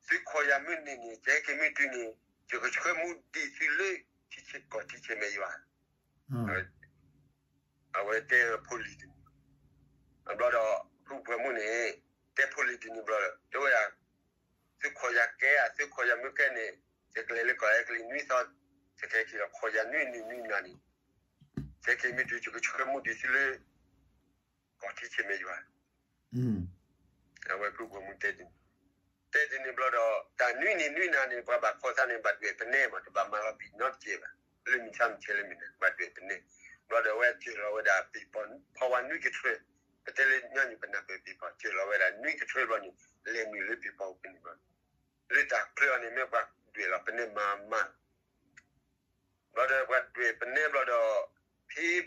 သုခိးယၤမုၢ်နံၤန့ၣ် ယဟဲက့ၤမုၢ်တုၤန့ၣ် ယကဆှၢမူဒံးသုလၢ ထံဆဲးကီၢ်ထံဆဲးမဲာ်ယွၤ, အဝဲတဲဖိလံၤတန့ၣ်, ဘျီဒီး ဖုပှဲၤမူန့ၣ် တဲဖိလံၤတန့ၣ်ဘျီဒီး တဲဝဲဒၣ် သုခိးယၤကဲဧါ, သုခိးယၤမုၢ်ကဲန့ၣ် ယကလဲၤလၢကီၢ်အဲကလံးနွံသီ, ယကဟဲက့ၤလီၤ, ခိးယၤနွံနံၤနွံနၤန့ၣ် ယဟဲက့ၤမုၢ်တုၤ ယကဆှၢမူဒံးသုလၢ ကီၢ်ထံဆဲးမဲာ်ယွၤ အဝဲဖုပှဲၤမူတဲဒ်န့ၣ်, တဲဒ်န့ၣ်ဘျီဒီး တၢ်နွံနံၤနွံနၤန့ၣ် ပှၤဘၣ်ခိးသးန့ၣ် ဘၣ်ဒွဲၣ်ပနဲမး တဘၣ်မၤလီၤဘံၣ်နီတကဲးဘၣ်, လၢမုၢ်ဆါမုၢ်ဆဲးလၢမုၢ်နၤ ဘၣ်ဒွဲၣ်ပနဲ, ဘျီဒီးအဝဲစၢၤလီၤဝဲဒၣ်ပ့ၤပီၤ ဖီဝါနွံကထွဲ, ပတဲလၢညီနုၢ်ပနၢ်ပၢၢ်ပ့ၤပီၤ စၢၤလီၤဝဲဒၣ်နွံကထွဲဘျီန့ၣ် လဲၤနုာ်လၢပ့ၤပီၤပူၤန့ၣ်ဘျီ, လၢတၢ်ချၢအီၤန့ၣ် မ့ၢ်ပှၤဒွဲၣ်လီၤပနဲမၤမး ဘျီဒီးပှၤဒွဲၣ်ပနဲဘျီဒီး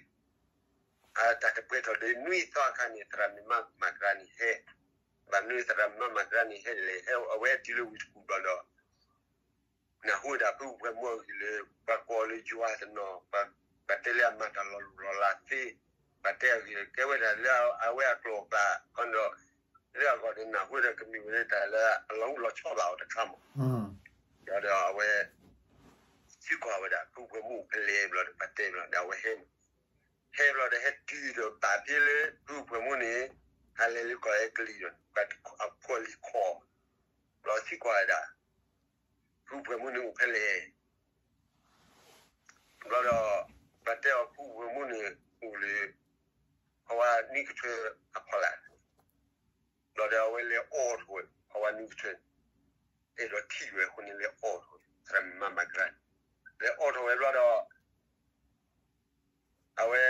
ဖဲ တၢ်တပှဲၤထီၣ်ဒီးနွံသီအခါန့ၣ် သရၣ်မုၣ်မၤမၤကရၢန့ၣ်ဟဲ, ဘၣ်မနုၤသရၣ်မုၣ်မၤမၤကရၢန့ၣ်ဟဲလဲၣ်, ဟဲအဝဲတုၤလၢဝ့ၢ်တကူၣ်ဘျီဒီး နၢ်ဟူဝဲဒၣ်ဖုပှဲၤမူအဂ့ၢ်လၢ ပှၤကိးလၢယွၤတနီၤ, ပှၤတဲလၢအမၤတၢ်လီၤလူၢ်လီၤလးသ့, ပှၤတဲအဂ့ၢ်ကဲဝဲဒၣ်လၢအဝဲအကျိာ်အကျဲ, ဒီး လၢအဂီၢ်န့ၣ် နၢ်ဟူဝဲဒၣ်ကမ့ၢ်ဝဲဒၣ်တၢ်လၢအလီၤမူလီၤဆီဘၣ်အီၤတခါမး, ဒီးအဝဲ စံးကွၢ်ဝဲဒၣ်ဖုပှဲၤမူအိၣ်ဖဲလဲၣ်ဘျီဒီး ပှၤတဲဘျီဒီးအဝဲဟဲ, ဟဲဘျီဒီးဟဲတုၤဒီးဘၣ်ဖဲလၢဖုပှဲၤမူန့ၣ် ဟးလဲၤလၢကီၢ်အဲကလံးဒီး အဖိအလံၤခိး, ဘျီစံးကွၢ်ဝဲဒၣ် ဖုပှဲၤမူန့ၣ်အိၣ်ဖဲလဲၣ်, ဘျီဒီး ပှၤတဲအီၤဖုပှဲၤမူန့ၣ်အိၣ်လၢ ဖီဝါနွံကထွဲအဖီလာ်, ဘျီဒီးအဝဲလဲၤအိးထီၣ်ဝဲ ဖီဝါနွံကထွဲန့ၣ်, အဲၣ်ဒိးထံၣ်ဝဲအဃိန့ၣ် လဲၤအိးထီၣ်ဝဲ သရၣ်မုၣ်မၤမၤကရၢန့ၣ်, လဲၤအိးထီၣ်ဝဲဘျီဒီး အဝဲ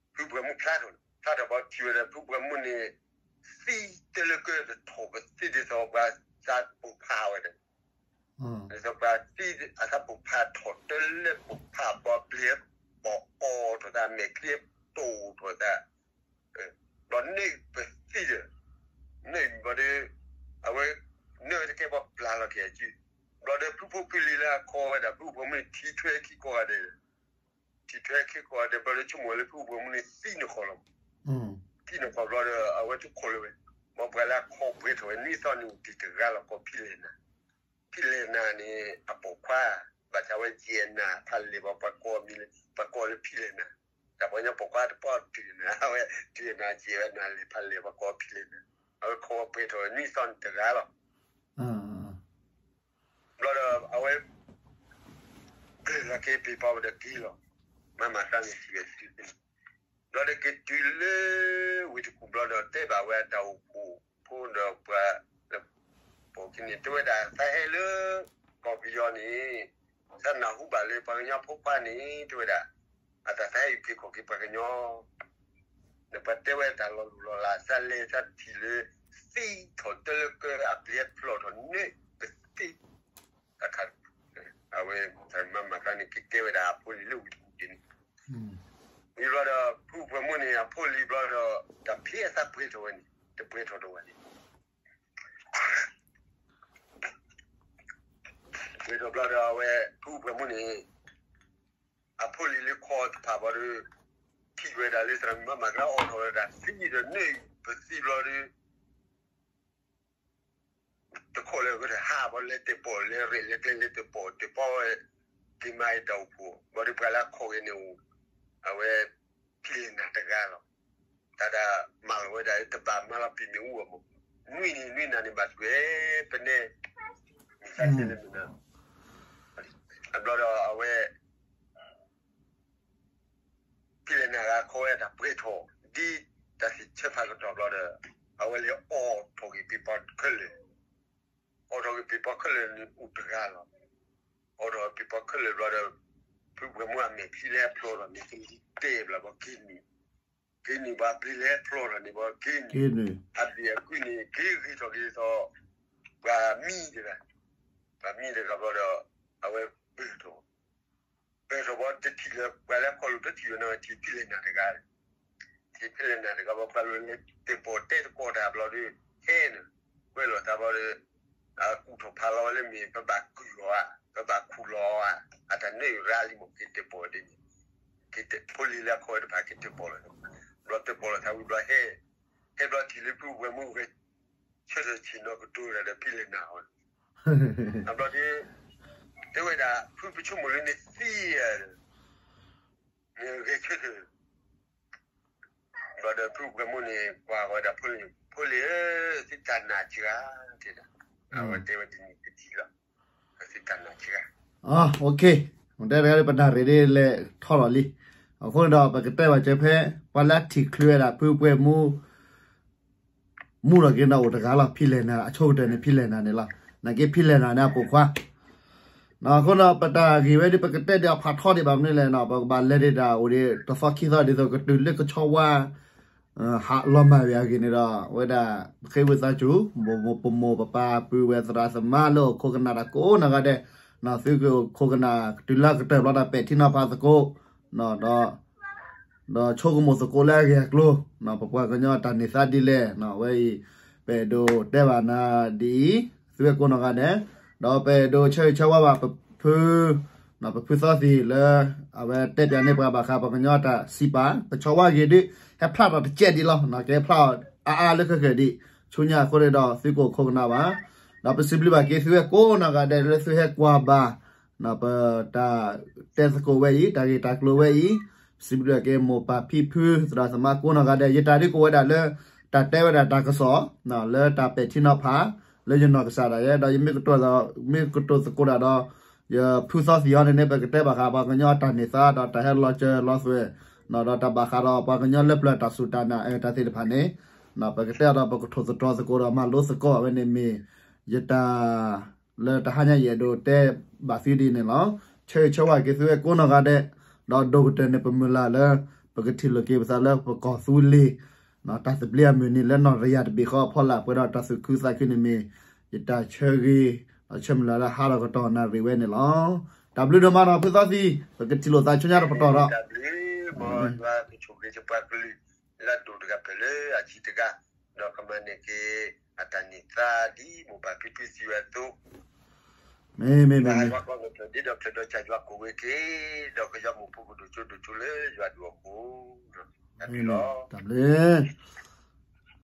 ဖုပှဲၤမူဖျါထီၣ်, ဖျါထီၣ်ဘျီထံၣ်ဝဲဒီး ဖုပှဲၤမူန့ၣ် သံတလၢကၢတထီၣ်ပသံဒ်သိးပှၤသးပိာ်ဖးဝဲဒီး ဒ်သိးပှၤသံအသးပိာ်ဖးထီၣ်တလၢပိာ်ဖးဘျီ ပျံၤပိာ်အီထီၣ်သး မဲာ်ချံတိၢ်ထီၣ်သး, ဘျီန့ၢ်ပသံဒီး န့ၢ်ဘျီဒီး အဝဲ န့ၢ်ဝဲတကဲဘျီပျၢ်လီၤက့ၤအစု, ဘျီဒီးဖုဖိဖုလံၤလၢအခိးဝဲဒၣ်ဖုပှဲၤမူန့ၣ် ထံၣ်ထွဲခံကိးဂၤဒဲး ထံၣ်ထွဲခံကိးဂၤဒဲး ဘျီဒီးဆိကမိၣ်လၢဖုပှဲၤမူန့ၣ်သံန့ၣ်ဃီလီၤ, သံန့ၣ်ဃီဘျီဒီး အဝဲတခိးလၢၤဝဲ, ဘၣ်ပှၤလၢအခိးပှဲၤထီၣ်ဝဲနွံသီန့ၣ် အိၣ်တ့ၢ်တဂၤလီၤ ကိးဖံလဲၣ်နၤ, ဖံလဲၣ်နၤန့ၣ် အပိာ်ခွါ, ဘၣ်ဆၣ်ဝဲယဲၢ်နၤဖးလဲၣ်ဘၣ် ပှၤကိးမံၤလၢ ပှၤကိးလၢဖံလဲၣ်နၤ, တၢ်ပှၤကညီပိာ်ခွါတပီၢ်တုၤနၤ အဝဲတုၤနၤ ယဲၢ်ဝဲနၤလဲၤဖးလဲၣ် ပှၤကိးဖံလဲၣ်နၤ, အဝဲခိးပှဲၤထီၣ်ဝဲနွံသီန့ၣ်တဂၤလီၤ ဘျီဒီးအဝဲ ကျၢၢ်လီၤက့ၤပ့ၤပီၤဝဲဒီးက့ၤလီၤ, မၤမၤတၢ်န့ၣ်ထံၣ်ဝဲတုၤန့ၣ်, ဘျီဒီးက့ၤတုၤလၢ ဝ့ၢ်တကူၣ်ဘျီဒီး တဲဘၣ်ဝဲအတၢ်အိၣ်ဖှိၣ်ဖိဒီးပှၤလၢ ပိာ်ခံန့ၣ် တဲဝဲဒၣ် သးဟဲလၢ ကီၢ်ပယီၤန့ၣ် သးနၢ်ဟူဘၣ်လၢပှၤကညီဖိခွါန့ၣ် တဲဝဲဒၣ် အတၢ်သးဟဲအုၣ်က့ၤခီၣ်က့ၤပှၤကညီ ဒီးပှၤတဲဝဲတၢ်လီၤလူၢ်လီၤလး သးလဲၤသးထံၣ်လၢ သံထီၣ်တလၢကၢအပျံၤဖျိးထီၣ်န့ၢ်ပသံ တခါ အဝဲ တၢ်မၤမၤတၢ်န့ၣ် ကကဲဝဲဒၣ်အဖိလံၤလၢဝံၤတကူၣ်ဒ်န့ၣ်, ဝံၤဘျီဒီး ဖုပှဲၤမူန့ၣ် အဖိလံၤဘျီဒီး တၢ်ဖံးအသးပှဲၤထီၣ်ဝဲန့ၣ် တပှဲၤထီၣ်တဝဲန့ၣ် ပှဲၤထီၣ်ဘျီဒီး အဝဲ ဖုပှဲၤမူန့ၣ် အဖိလံၤလၢခီတဖၣ်ဘျီဒီး ထံၣ် ဝဲဒၣ်လၢသရၣ်မုၣ်မၤမၤကလါအိးထီၣ်ဝဲဒၣ်သံဒီးန့ၣ် ပသံဘျီဒီး တခိးလၢကဟးဘၣ်လဲၤတ့ၢ်ပီၣ် လဲၤရဲၣ်လဲၤကျဲၤလဲၤတ့ၢ်ပီၣ်တ့ၢ်ပီၣ်ဝဲ က့ၤမၤအတၢ်အိၣ်ဖှိၣ် ဘၣ်ဒီးပှၤလၢအခီၣ်ဂ့ၤန့ၣ်အိၣ် အဝဲ ဖံလဲၣ်နၤတဂၤလီၤ. တၢ်ဒၣ်မၤလီၤဝဲဒၣ်တဘၣ်မၤလီၤပံာ်မ့ၣ်အူအမး နွံနံၤနွံနၤန့ၣ်ဘၣ်ထွဲ ပနဲ မ့ၢ်သးဆဲးလၢမုၢ်နၤ အဘျီဒီးအဝဲ ဖံလဲၣ်နၤဂၤခီဝဲတၢ်ပှဲၤထီၣ် ဒ်တၢ်စံးဆၢဖးကတီၢ်ဘျီဒီး အဝဲလဲၤအိးထီၣ်က့ၤပ့ၤပီခဲလၢာ်, အိးထီၣ်က့ၤပ့ၤပီခဲလၢာ်န့ၣ်အိၣ်တဂၤလီၤ. အိးထီၣ်ပ့ၤပီခဲလၢာ်ဘျီဒီး ဖုပှဲၤမူအမဲာ်ဖံလဲၤဖျိထီၣ်န့ၣ် ကလံၤတဲာ်ဘျီဘၣ်က့ၤနုာ်, က့ၤနုာ်ဘၣ်ဘျီလဲၤဖျိထီၣ်န့ၣ်ဘၣ်က့ၤနုာ်, အဘျီအကုၢ်န့ၣ် က့ၤဂ့ၤထီၣ်က့ၤထီၣ် ပှၤမံတဂၤ, ပှၤမံတဂၤဘျီဒီး အဝဲပၢၢ်ထီၣ် ပၢၢ်ထီၣ်ဘၣ်တထံၣ်လၢ ပှၤလၢခီၣ်လိာ်တထံၣ်ဝဲန့ၣ် ထံၣ်ဖံလဲၣ်နၤတဂၤ, ထံၣ်ဖံလဲၣ်နၤတဂၤဘၣ် ပှၤလိၤလၢတ့ၢ်ပီၣ်တဲတကိးတၢ်ဘျီဒီး ဟဲန့ၣ် ကွဲးလီၤတၢ်ဘျီဒီး အကူၣ်ထီၣ်ဖးလီၤဝဲလၢမ့ၢ် ပဘၣ်ကုၢ်အီၤဧါ, ပဘၣ်ခူၣ်လီၤအီၤဧါ, အတၢ်န့ၣ်ရၤလံမ့ၢ်က့ၤတ့ၢ်ပီၣ်ဒ်န့ၣ်, က့ၤတ့ၢ်ဖိလံၤလၢအခီၣ်ဝဲတဖၣ်က့ၤတ့ၢ်ပီၣ်လီၤ, ဘျီတ့ၢ်ပီၣ်လီၤသးဝံၤဘျီဟဲ, ဟဲဘျီထံၣ်လၢဖုပှဲၤမူဂဲၤ ဆၢထၢၣ်ဆ့ၣ်နီၤကတိၤတၢ်ဒီးဖံလဲၣ်နၤအီၤ, အဘျီဒီး တဲဝဲဒၣ် ဖုပဆိကမိၣ်လၢနသံဧါ, နဂဲၤဆၢထၢၣ်, ဘျီဒီးဖုပှဲၤမူန့ၣ် ကွၢ်ဝဲဒၣ်ဖိလံၤ, ဖိလံၤဧၢ, သုတၢ်နာ်စှၤ, တဲဒၣ်, အဝဲတဲဝဲဒ်န့ၣ်တထံၣ်လီၤ, သုတၢ်နာ်စှၤ တဲတဂၤဒီးပနၢ်ရံၣ်ဒ်လဲၣ်ထီၣ်လီၤလံ, အဃိန့ၣ်ဒီးပကတဲဘၣ်စၢၤဖဲ ပှၤလၢအထံၣ်ချုးဝဲဒၣ်ဖုပှဲၤမူ မူလီၤက့ၤဒီးအိၣ်တဂၤလီၤ ဖံလဲၣ်နၤ, အဆိကတၢၢ်န့ၣ်ဖံလဲၣ်နၤန့ၣ်လီၤ, နာ်က့ဖံလဲၣ်နၤန့ၣ်အပိာ်ခွါ, အဃိဒီးပတၢ်ဂ့ၢ်ဝဲဒ်ပကတဲဒ်အဖးထီဒံးဘၣ်မနုၤလဲၣ်, ပကဘၣ်လဲၤဒံးတၢ်အိၣ်ဒံး တသီခံသီဒ်သိးကတုၤလၢကဆီဝါ ဟးလီၤမၢ်ဝဲအဂ့ၢ်န့ၣ်ဒီး အဝဲဒၣ် ပဃ့ဝံသးစူၤ ပမိၢ်ပပၢ်ပုၢ်ဝဲၢ်သရၣ်သမါလၢအိၣ်ခိးကနၣ်တၢ်ကိးနီၢ်ဂၤဒဲး, သုကအိၣ်ခိးကနၣ်တုၤလၢကတၢၢ်ဘျီဒီး ပဲာ်ထံနီၤဖးသကိး ဒီးဆိကမိၣ်သကိးလၢအဂ့ၢ်အကျိၤ, ပပှၤကညီတၢ်န့ၢ်သါဒ်လဲၣ်, အဝဲအံၤ ပအဲၣ်ဒိးတဲဘၣ်နၤဒ်အံၤ, သုဝဲကိးနီၢ်ဂၤဒဲး, ဒီးပအဲၣ်ဒိးဆၢဂ့ၤဆၢဝါဘၣ်ပဖု ပဖုသီသံၣ်လၢ အဝဲတဲပၠးန့ၢ်ပှၤဘၣ်ဃးပှၤကညီတၢ်စံးပာ်, ပဆီဝါဂ့ၤဒုး ဟဲဖျါထီၣ်တကဲးဒံးလီၤ, ကဟဲဖျါအါအါလၢခဲကဲးဒံး, ဆူညါအဃိန့ၣ်ဒီး သုကအိၣ်ခိးကနၣ်ဘၣ်, ဒီးပစံးဘျုးဘၣ်က့ၤသုဝဲကိးနီၢ်ဂၤဒဲးလၢသုဟဲကွၢ်ဘၣ် ပတၢ်တဲသကိးဝဲအံၤ တၢ်ဂ့ၢ်တၢ်ကျိၤဝဲအံၤ, စံးဘျုးက့ၤမိၢ်ပၢ်ဖံဖု သရၣ်သမါကိးနီၢ်ဂၤဒဲး, ယတၢ်ဒ်ကအိၣ်ဝဲဒၣ်လၢ တၢ်တဲဝဲဒၣ်တၢ်ကစီၣ် လၢတၢ်ပဲာ်ထံနီၤဖး လၢယနီၢ်ကစၢ်ဒၣ်ယဲ, ဒီးယမ့ၢ်ကတိၤ မ့ၢ်ကတိၤသကိးတၢ်ဒီး ယဖုသီသံၣ်အီၤန့ၣ်န့ၣ် ပကတဲဘၣ်ဃးပှၤကညီအတၢ်န့ၢ်သါ ဒီးတၢ်ဟဲလီၤစၢၤလီၤသွဲၣ် ဒီးတၢ်ဘၣ်ဃးဒီးပှၤကညီလၢပျၢၤတၢ်စူၢ်တၢ်နာ် တၢ်သ့ၣ်တဖၣ်န့ၣ် ပကတဲအီၤဒီးပကထိၣ်သတြီၤသကိးဒီးမၤလိသကိးအဝဲန့ၣ်မ့ၢ် ယတၢ် လၢတဟါညါယအဲၣ်ဒိးတဲဘၣ်သုဒ်န့ၣ်လီၤ. ဆၢဂ့ၤဆၢဝါက့ၤသုဝဲကိးနီၢ်ဂၤဒဲး, ဒီးဒိၣ်ကတၢၢ်န့ၣ် ပမုၢ်လၢ်လၢ ပကထံၣ်လိာ်က့ၤပသးလၢပကီၢ်သူလ့ၤ တၢ်သဘျ့အမုၢ်နံၤလၢနီၢ်တယၢ်တဘ့ၣ်ဃီအဖီလာ် ပှဲၤဒီးတၢ်သူၣ်ခုသးခုန့ၣ်မ့ၢ် ယတၢ်ဆၢဂ့ၤ ဒီးဆၢမုၢ်လၢ်လၢဟါဒီးကတီၢ်နၣ်ရံၣ်ဝဲန့ၣ်လီၤ. တၢ်ဘျုးဒိၣ်မးနီၤ ဖုသီသံၣ် ပကထံၣ်လိာ်သးဆူညါတပတီၢ်ဒီး ယွၤကဆိၣ်ဂ့ၤက့ၤပှၤကလုာ် လၢအဒိၣ်တဂၤဖဲလၢအဆံးတဂၤ, ဒီးကမၤန့ၢ်က့ၤ အတၢ်န့ၢ်သါဒ်မိၢ်ပၢ်ဖံဖုစံးဝဲအသိး, မ့မ့ၢ်မ့မ့ၢ် ဒ်ဒီးဖျၢၣ်ဒီးစၢ်ယွၤကိးဝဲက့ၤ, ဒီးကယီမုၢ်ဖိကဒိၣ်စိဒိၣ်စိလၢယွၤဒိၣ်အဃိ, တၢ်ဘျုးလီၤ. တၢ်ဘျုး